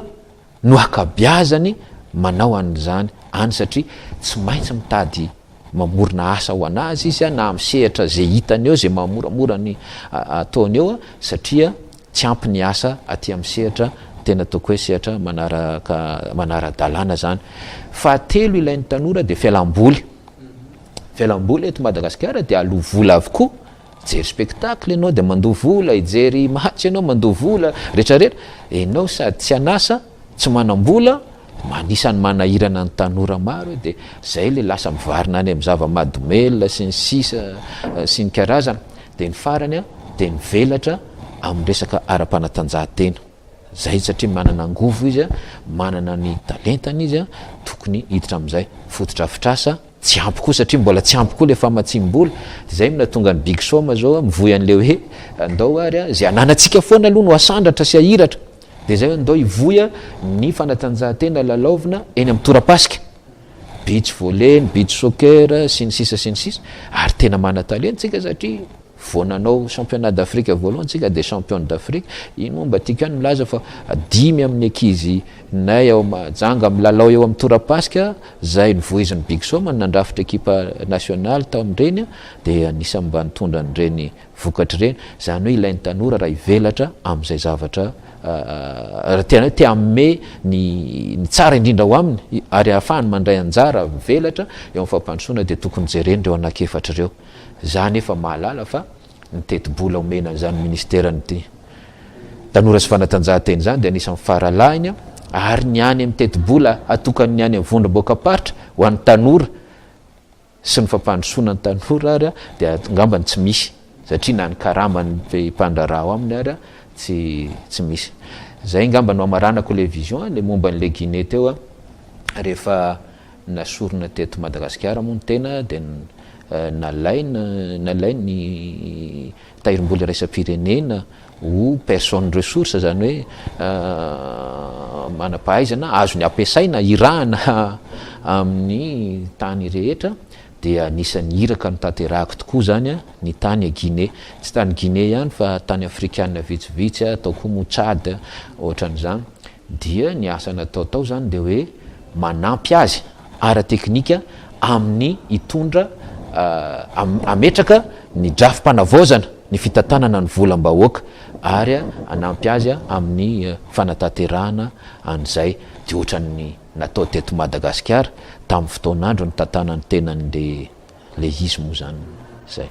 no akabiazany manao an'izany any satria tsy maintsy mitady mamorona asa ho an'azy izy na amin'ny sehatra ze hitany eo ze mahamoramora ny ataony eo satria tsy ampy ny asa aty amin'ny sehatra tena ataoko hoe sehatra manaraka manara-dalàna zany. Fahatelo ilain'ny tanora dia fialam-boly. Fialam-boly eto Madagasikara dia aloa vola avokoa, hijery spectacle ianao dia mandoa vola, hijery match ianao mandoa vola, retraretra, ianao sady tsy an'asa, tsy manam-bola, anisan'ny manahirana ny tanora maro io dia zay le lasa mivarina any amin'ny zava-mahadomelina sy ny sisa sy ny karazany. Dia ny farany dia mivelatra amin'ny resaka ara-panatanjahantena. Zay satria manana angovo izy, manana ny talentany izy, tokony hiditra amin'izay. Fotodrafitrasa tsy ampy koa satria mbola tsy ampy koa ilay famatsiam-bola. Dia zay no nahatonga ny Big Soma zao mivoy an'ilay hoe ndao ary izay ananantsika foana aloha no asandratra sy ahiratra. Dia zay hoe ndao hivoy ny fanatanjahantena lalaovina eny amin'ny torapasika. Beach volley, ny beach soccer sy ny sisa sy ny sisa ary tena manan-talenta isika satria. Vao nanao championnat d'Afrique voalohany tsika dia champion d'Afrique. Iny moa mba tiako ihany milaza fa dimy amin'ny ankizy nay ao Mahajanga milalao eo amin'ny torapasika izay novoizin'i Big Soma no nandrafitra ekipa nasionaly tao amin'ireny dia anisan'ny mba nitondra an'ireny vokatra ireny. Izany hoe ilain'ny tanora raha hivelatra amin'izay zavatra raha tena hoe te hanome ny ny tsara indrindra ao aminy ary ahafahany mandray anjara mivelatra eo amin'ny fampandrosoana dia tokony jerena ireo anankiefatra ireo. Za anefa mahalala fa ny tetibola omena an'izany ministeran'ny tanora sy fanatanjahantena izany dia anisan'ny faralahiny ary ny any amin'ny tetibola atokan'ny any amin'ny vondrom-boakam-paritra ho an'ny tanora sy ny fampandrosoana ny tanora ary dia angambany tsy misy satria na ny karaman'ny mpandraharaha ao aminy ary tsy tsy misy. Zay angamba no hamaranako ilay vision le momba an'ilay Guinée teo rehefa Nasorina teto Madagasikara moa ny tena dia nalaina nalain'ny Tahirimbola Iraisam-pirenena ho personne ressource, izany hoe manam-pahaizana azony ampiasaina irahana amin'ny tany rehetra dia anisan'ny iraka notanterahako tokoa izany ny tany Guinée. Tsy tany Guinée ihany fa tany afrikana vitsivitsy, tao koa moa Tchad, ohatran'izany. Dia ny asa natao tao izany dia hoe manampy azy ara-teknika amin'ny hitondra hametraka ny drafi-panavaozana ny fitantanana ny volam-bahoaka ary hanampy azy amin'ny fanatanterahana an'izay. Dia ohatran'ny natao teto Madagasikara tamin'ny fotoan'andro nitantanan'ny tenan'ilay le izy moa zany zay.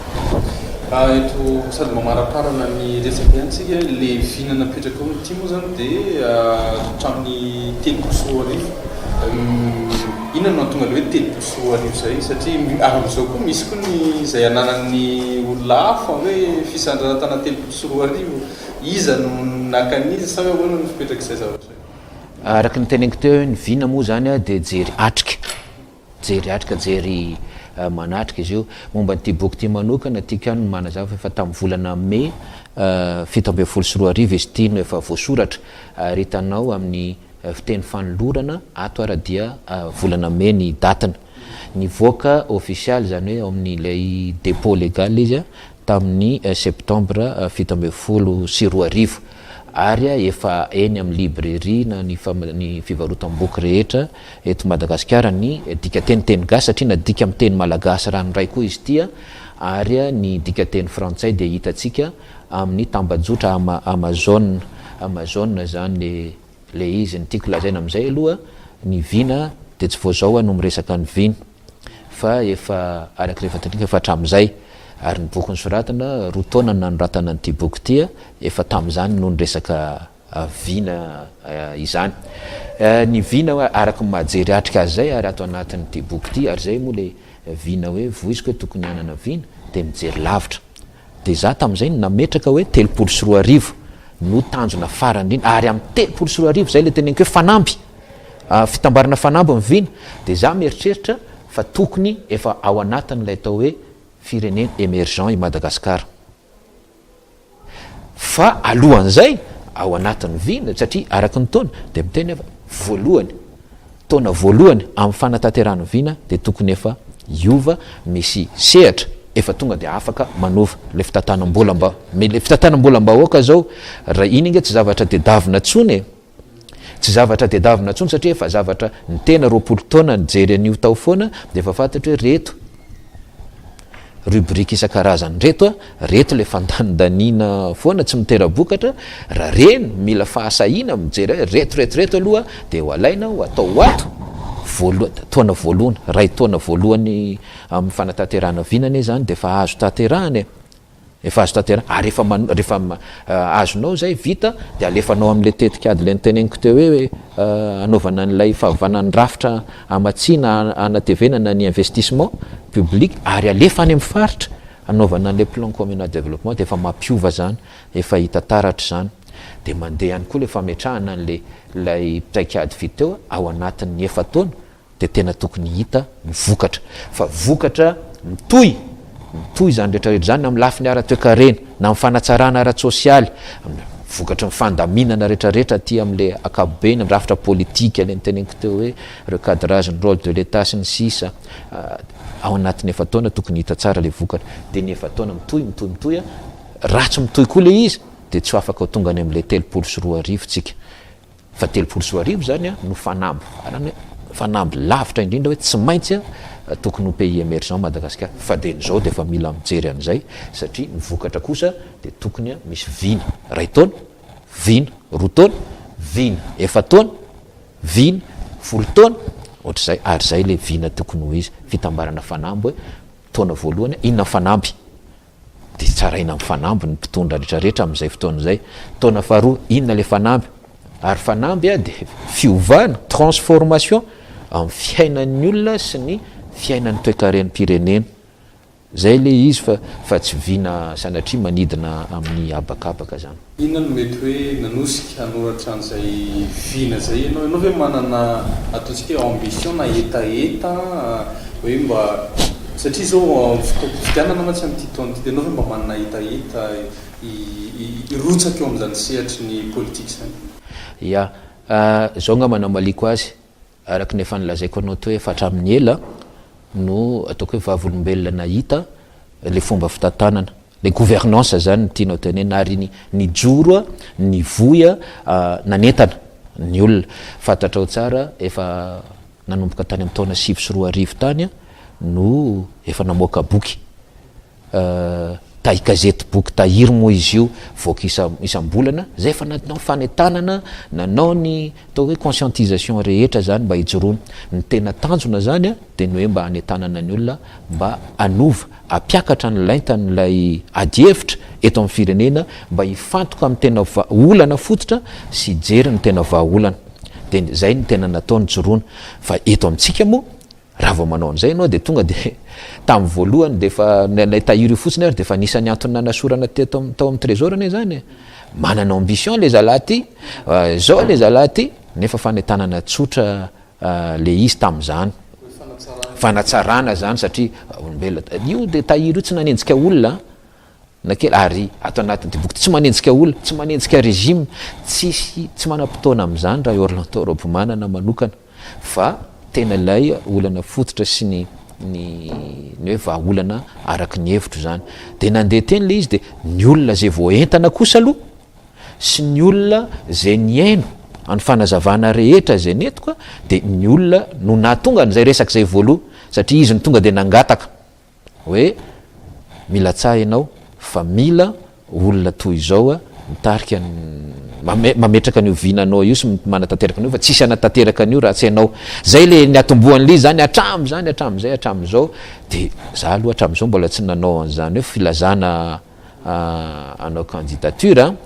Eto sady mamaraparana ny resaka ihany tsika, le vina napetraka ao ity moa zany dia hatramin'ny 2030. Inona no nahatonga le hoe 2030 zay? Satria ary amin'izao koa misy koa ny izay ananan'ny olona hafa hoe fisandratana 2030. Iza no naka an'iza sa hoe ahoana no fipetrak'izay zavatra izay? Araka ny teneniko teo hoe ny vina moa zany dia jery atrika. Jery atrika, jery manatrika izy io. Momba an'ity boky ity manokana, tiako ihany ny manazava fa efa tamin'ny volana mey 2017 izy ity no efa voasoratra ary hitanao amin'ny fiteny fanolorana ato ara dia volana mey ny datiny. Nivoaka ofisialy, izany hoe ao amin'ilay dépôt légal izy tamin'ny septembre 2017 ary efa eny amin'ny librairie na ny fivarotam-boky rehetra eto Madagasikara ny dikateny teny gasy satria nadika amin'ny teny malagasy ranoray koa izy ity ary ny dikateny frantsay dia hitantsika amin'ny tambajotra Amazon, Amazon izany le izy. Ny tiako lazaina amin'izay aloha ny vina dia tsy vao izao aho no miresaka ny vina fa efa araka ny efa tadidiko efa hatramin'izay ary ny boky nosoratana roa taona no nanoratana an'ity boky ity efa tamin'izany no niresaka vina izany. Ny vina araka ny maha jery atrika azy izay ary ato anatin'ity boky ity ary izay moa ilay vina hoe voiziko hoe tokony hanana vina dia mijery lavitra. Dia izaho tamin'izay no nametraka hoe 2030 no tanjona farany indrindra ary amin'ny 2030 izay ilay teneniko hoe fanamby, fitambarana fanamby ny vina dia izaho mieritreritra fa tokony efa ao anatin'ilay atao hoe firenena emergent i Madagasikara. Fa alohan'izay, ao anatin'ny vina, satria araka ny taona, dia miteny aho fa voalohany, taona voalohany amin'ny fanatanterahana ny vina dia tokony efa hiova, misy sehatra efa tonga dia afaka manova ilay fitantanam-bola mba, ilay fitantanam-bolam-bahoaka izao, raha iny ange tsy zavatra tedavina intsony e! Tsy zavatra tedavina intsony satria efa zavatra ny tena 20 taona nijery an'io tao foana dia efa fantatro hoe reto rubrique isan-karazany reto a, reto le fandanindaniana foana tsy mitera-bokatra, raha reny mila fahasahiana mijery hoe reto reto reto aloha dia ho alaina ho atao ho ato, voalohany, taona voalohany, iray taona voalohany amin'ny fanatanterahana vina anie izany dia efa azo tanterahana e. Efa azo tanterahina, ary efa man, rehefa azonao izay, vita, dia alefanao amin'ilay tetikady ilay noteneniko teo hoe hanaovana an'ilay fahavana ny rafitra hamatsiana hanatevenana ny investissement public, ary alefa any amin'ny faritra hanaovana an'ilay plan communal de développement, dia efa mampiova izany, efa hita taratra izany. Dia mandeha ihany koa ilay fametrahana an'ilay ilay paikady vita teo ao anatin'ny efa-taona, dia tena tokony hita ny vokatra. Fa vokatra mitohy, mitohy izany rehetra rehetra izany na amin'ny lafiny ara-toekarena, na amin'ny fanatsarana ara-tsosialy, amin'ny vokatry ny fandaminana rehetra rehetra aty amin'ilay ankapobeny, amin'ny rafitra politika ilay noteneniko teo hoe recadrage ny rôle de l'Etat sy ny sisa. Ao anatin'ny efa-taona tokony hita tsara ilay vokatra. Dia ny efa-taona mitohy, mitohy, mitohy, raha tsy mitohy koa ilay izy dia tsy ho afaka ho tonga any amin'ilay 2030 tsika. Fa 2030 izany no fanamby farany, fanamby lavitra indrindra hoe tsy maintsy tokony ho pays emergent Madagasikara. Fa dia izao dia efa mila mijery an'izay satria ny vokatra kosa dia tokony misy vina iray taona, vina roa taona, vina efa-taona, vina folo taona, ohatr'izay. Ary izay ilay vina tokony ho izy, fitambarana fanamby hoe taona voalohany inona ny fanamby? Dia tsaraina amin'ny fanamby ny mpitondra rehetra rehetra amin'izay fotoana izay. Taona faharoa, inona ilay fanamby? Ary fanamby dia fiovana, transformation, amin'ny fiainan'ny olona sy ny fiainan'ny toekarem-pirenena. Izay ilay izy fa fa tsy vina sanatria manidina amin'ny habakabaka izany. Inona no mety hoe nanosika hanoratra an'izay vina izay ianao? Ianao ve manana ataontsika hoe ambition na hetaheta hoe mba, satria izao fotoam-pifidianana mantsy amin'ity taona ity, dia ianao ve mba manana hetaheta hirotsaka eo amin'izany sehatry ny politika izany? Ya, izao angamba no hamaliako azy, araka ny efa nolazaiko anao teo hoe efa hatramin'ny ela no ataoko hoe vavolombelona nahita ilay fomba fitantanana. Le gouvernance zany no tianao tenenina ary ny nijoro nivoy nanentana ny olona. Fantatrao tsara efa nanomboka tany amin'ny taona 2009 tany no efa namoaka boky tahi gazety boky tahiry moa izy io voaka isa isam-bolana zay efa nanao fanentanana nanao ny atao hoe conscientisation rehetra zany mba hijoroana. Ny tena tanjona zany dia ny hoe mba hanentanana ny olona mba hanova, hampiakatra ny lentan'ilay adihevitra eto amin'ny firenena mba hifantoka amin'ny tena olana fototra sy hijery ny tena vahaolana. Dia izay no tena natao nijoroana. Fa eto amintsika moa, raha vao manao an'izay ianao dia tonga dia tamin'ny voalohany dia efa ilay tahiry io fotsiny ary dia efa anisan'ny antony nanasorana teto tao amin'ny trésor anie izany e. Manana ambition ilay zalahy ity, izao ilay zalahy ity, nefa fanentanana tsotra le izy tamin'izany. Fanatsarana zany satria olombelona io de tahiry io tsy nanenjika olona na kely ary ato anatin'ity boky tsy manenjika olona, tsy manenjika régime, tsisy tsy manam-potoana amin'izany raha i Orlando Robimanana manokana fa tena ilay olana fototra sy ny ny ny hoe vahaolana araka ny hevitro izany. De nandeha teny le izy de ny olona zay voaentana kosa aloha sy ny olona izay nihaino any fanazavana rehetra izay nentiko dia ny olona no nahatonga an'izay resaka izay voaloha satria izy no tonga dia nangataka hoe milatsaha ianao fa mila olona toy izao mitarika ny mametraka an'io vinanao io sy manatanteraka an'io fa tsisy hanatanteraka an'io raha tsy ianao. Zay le niatombohan'ilay izy zany hatramin'izany hatramin'izay hatramin'izao dia za aloha hatramin'izao mbola tsy nanao an'izany hoe filazana hanao candidature an,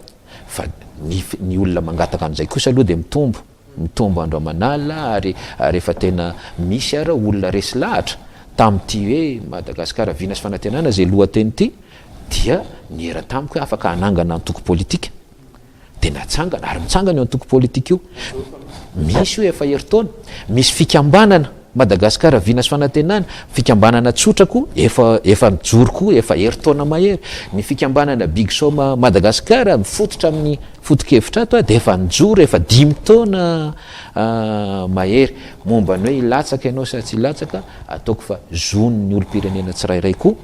fa ny ny olona mangataka an'izay kosa aloha dia mitombo, mitombo andro aman'alina ary ary efa tena misy ara olona resy lahatra tamin'ity hoe Madagasikara vina sy fanantenana izay lohateny ity dia niera tamiko hoe afaka hanangana antoko politika. Dia natsangana, ary mitsangana io antoko politika io. Misy io efa herintaona. Misy fikambanana, Madagasikara Vina sy Fanantenana, fikambanana tsotra koa efa efa nijoro koa efa herintaona mahery. Ny fikambanana Big Soma Madagasikara mifototra amin'ny foto-kevitra ato dia efa nijoro efa dimy taona mahery. Momba ny hoe hilatsaka ianao sa tsy hilatsaka, ataoko fa zon'ny olom-pirenena tsirairay koa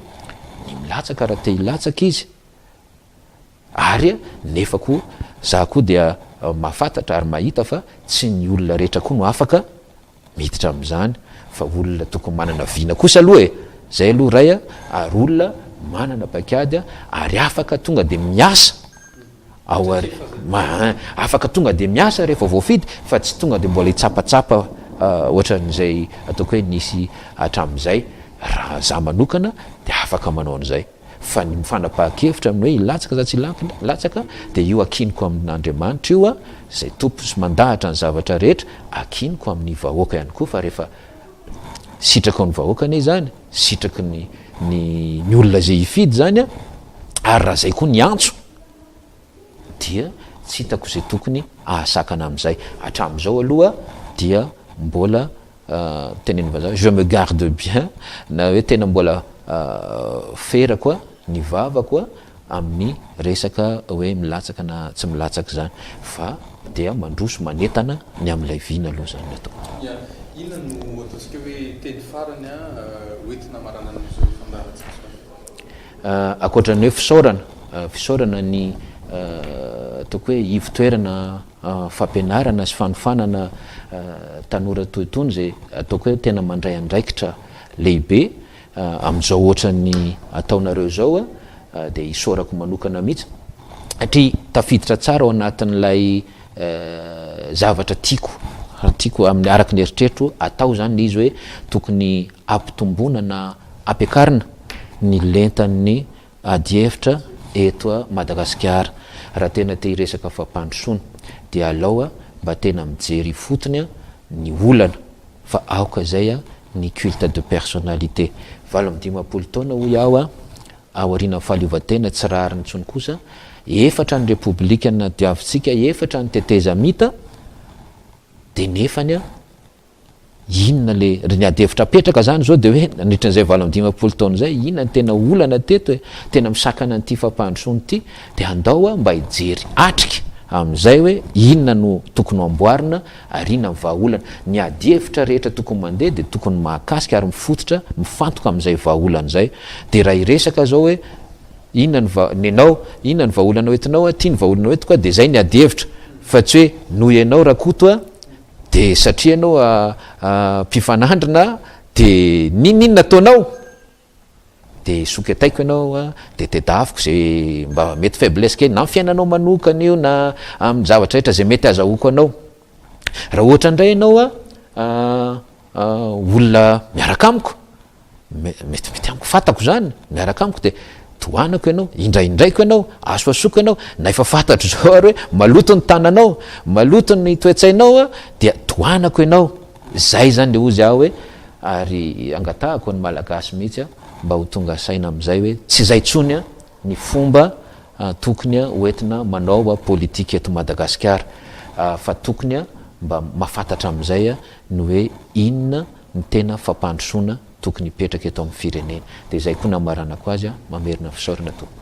ny milatsaka raha te hilatsaka izy. Ary nefa koa za koa dia mahafantatra ary mahita fa tsy ny olona rehetra koa no afaka miditra amin'izany fa olona tokony manana vina kosa aloha e! Zay aloha ray a! Ary olona manana paikady ary afaka tonga dia miasa ao ary afaka tonga dia miasa rehefa voafidy fa tsy tonga dia mbola hitsapatsapa ohatran'izay ataoko hoe nisy hatramin'izay raha za manokana dia afaka manao an'izay. Fa ny fanapahan-kevitra amin'ny hoe hilatsaka sa tsy hilatsaka dia io akiniko amin'Andriamanitra io a, izay Tompo sy mandahatra ny zavatra rehetra, akiniko amin'ny vahoaka ihany koa fa rehefa sitraky ny vahoaka anie izany, sitraky ny ny ny olona izay hifidy izany a, ary raha izay koa ny antso dia tsy hitako izay tokony ahasakana amin'izay. Hatramin'izao aloha dia mbola Tenenin'ny vazaha hoe je me garde bien na hoe tena mbola ferako ny vavako amin'ny resaka hoe milatsaka na tsy milatsaka izany fa dia mandroso manentana ny amin'ilay vina aloha izany ny ataoko. Ya. Inona no ataontsika hoe teny farany hoentina hamaranana an'izao fandaharantsika izao? Ankoatra ny hoe fisaorana, fisaorana ny ataoko hoe ivo-toerana fampianarana sy fanofanana tanora toy itony izay ataoko hoe tena mandray andraikitra lehibe amin'izao ohatran'ny ataonareo izao dia isaorako manokana mihitsy satria tafiditra tsara ao anatin'ilay zavatra tiako tiako amin'ny araka ny eritreritro atao izany ilay izy hoe tokony ampitomboana na ampiakarina ny lentan'ny adihevitra eto Madagasikara. Raha tena te hiresaka fampandrosoana dia alao mba tena mijery ifotony ny olana fa aoka izay ny culte de personnalité. 58 taona hoy aho aorianan'ny fahaleovantena tsy rariny intsony kosa, efatra ny repoblika nadiavintsika, efatra ny tetezamita dia nefany Inona le, ry ny ady hevitra apetraka zany zao de hoe nandritran'izay 58 taona izay, inona ny tena olana teto e, tena misakana an'ity fampandrosoana ity, de andao a mba hijery atrika amin'izay hoe inona no tokony ho amboarina ary inona ny vahaolana. Ny ady hevitra rehetra tokony mandeha de tokony mahakasika ary mifototra, mifantoka amin'izay vahaolana izay. De raha hiresaka zao hoe inona ny va, nenao, inona ny vahaolana hoentinao a, ty ny vahaolana hoentiko a, de zay ny ady hevitra, fa tsy hoe noho ianao Rakoto a, De satria ianao mpifanandrina de n'inon'inona ataonao de soketaiko ianao de tedaviko ze mba mety faiblesse kely na amin'ny fiainanao manokana io na amin'ny zavatra rehetra ze mety azahoako anao. Raha ohatra indray ianao olona miaraka amiko Metimety amiko, fantako izany, miaraka amiko dia tohanako ianao, indraindraiko ianao, asoasoko ianao, na efa fantatro izao ary hoe maloto ny tananao, maloto ny toe-tsainao dia tohanako ianao. Izay izany ilay hozy aho hoe ary angatahako ny Malagasy mihitsy mba ho tonga saina amin'izay hoe tsy izay intsony ny fomba tokony hoentina manao politika eto Madagasikara fa tokony mba mahafantatra amin'izay ny hoe inona ny tena fampandrosoana tokony hipetraka eto amin'ny firenena. Dia izay koa namaranako azy, mamerina fisaorana tompoko.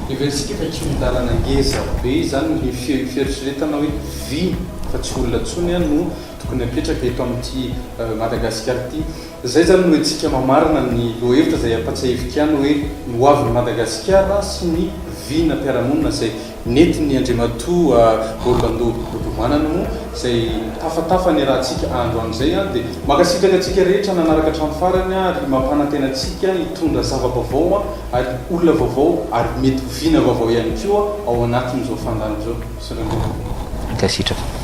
Heverintsika fa kihon-dalana ngeza be izany ny fieritreretana hoe vy fa tsy olona intsony no tokony hapetraka eto amin'ity Madagasikara ity. Izay izany no entintsika mamarana ny lohahevitra izay ampatsiahiviko ihany hoe ny hoavin'i Madagasikara sy ny vinam-piarahamonina izay Nentin'i Andriamatoa Orlando Rodomanana moa izay tafatafa niarahantsika androany izay dia mankasitraka antsika rehetra nanaraka hatramin'ny farany ary mampanantena antsika hitondra zava-baovao ary olona vaovao ary mety ho vina vaovao ihany koa ao anatin'izao fandaharana izao. Misaotra indrindra. Mankasitraka.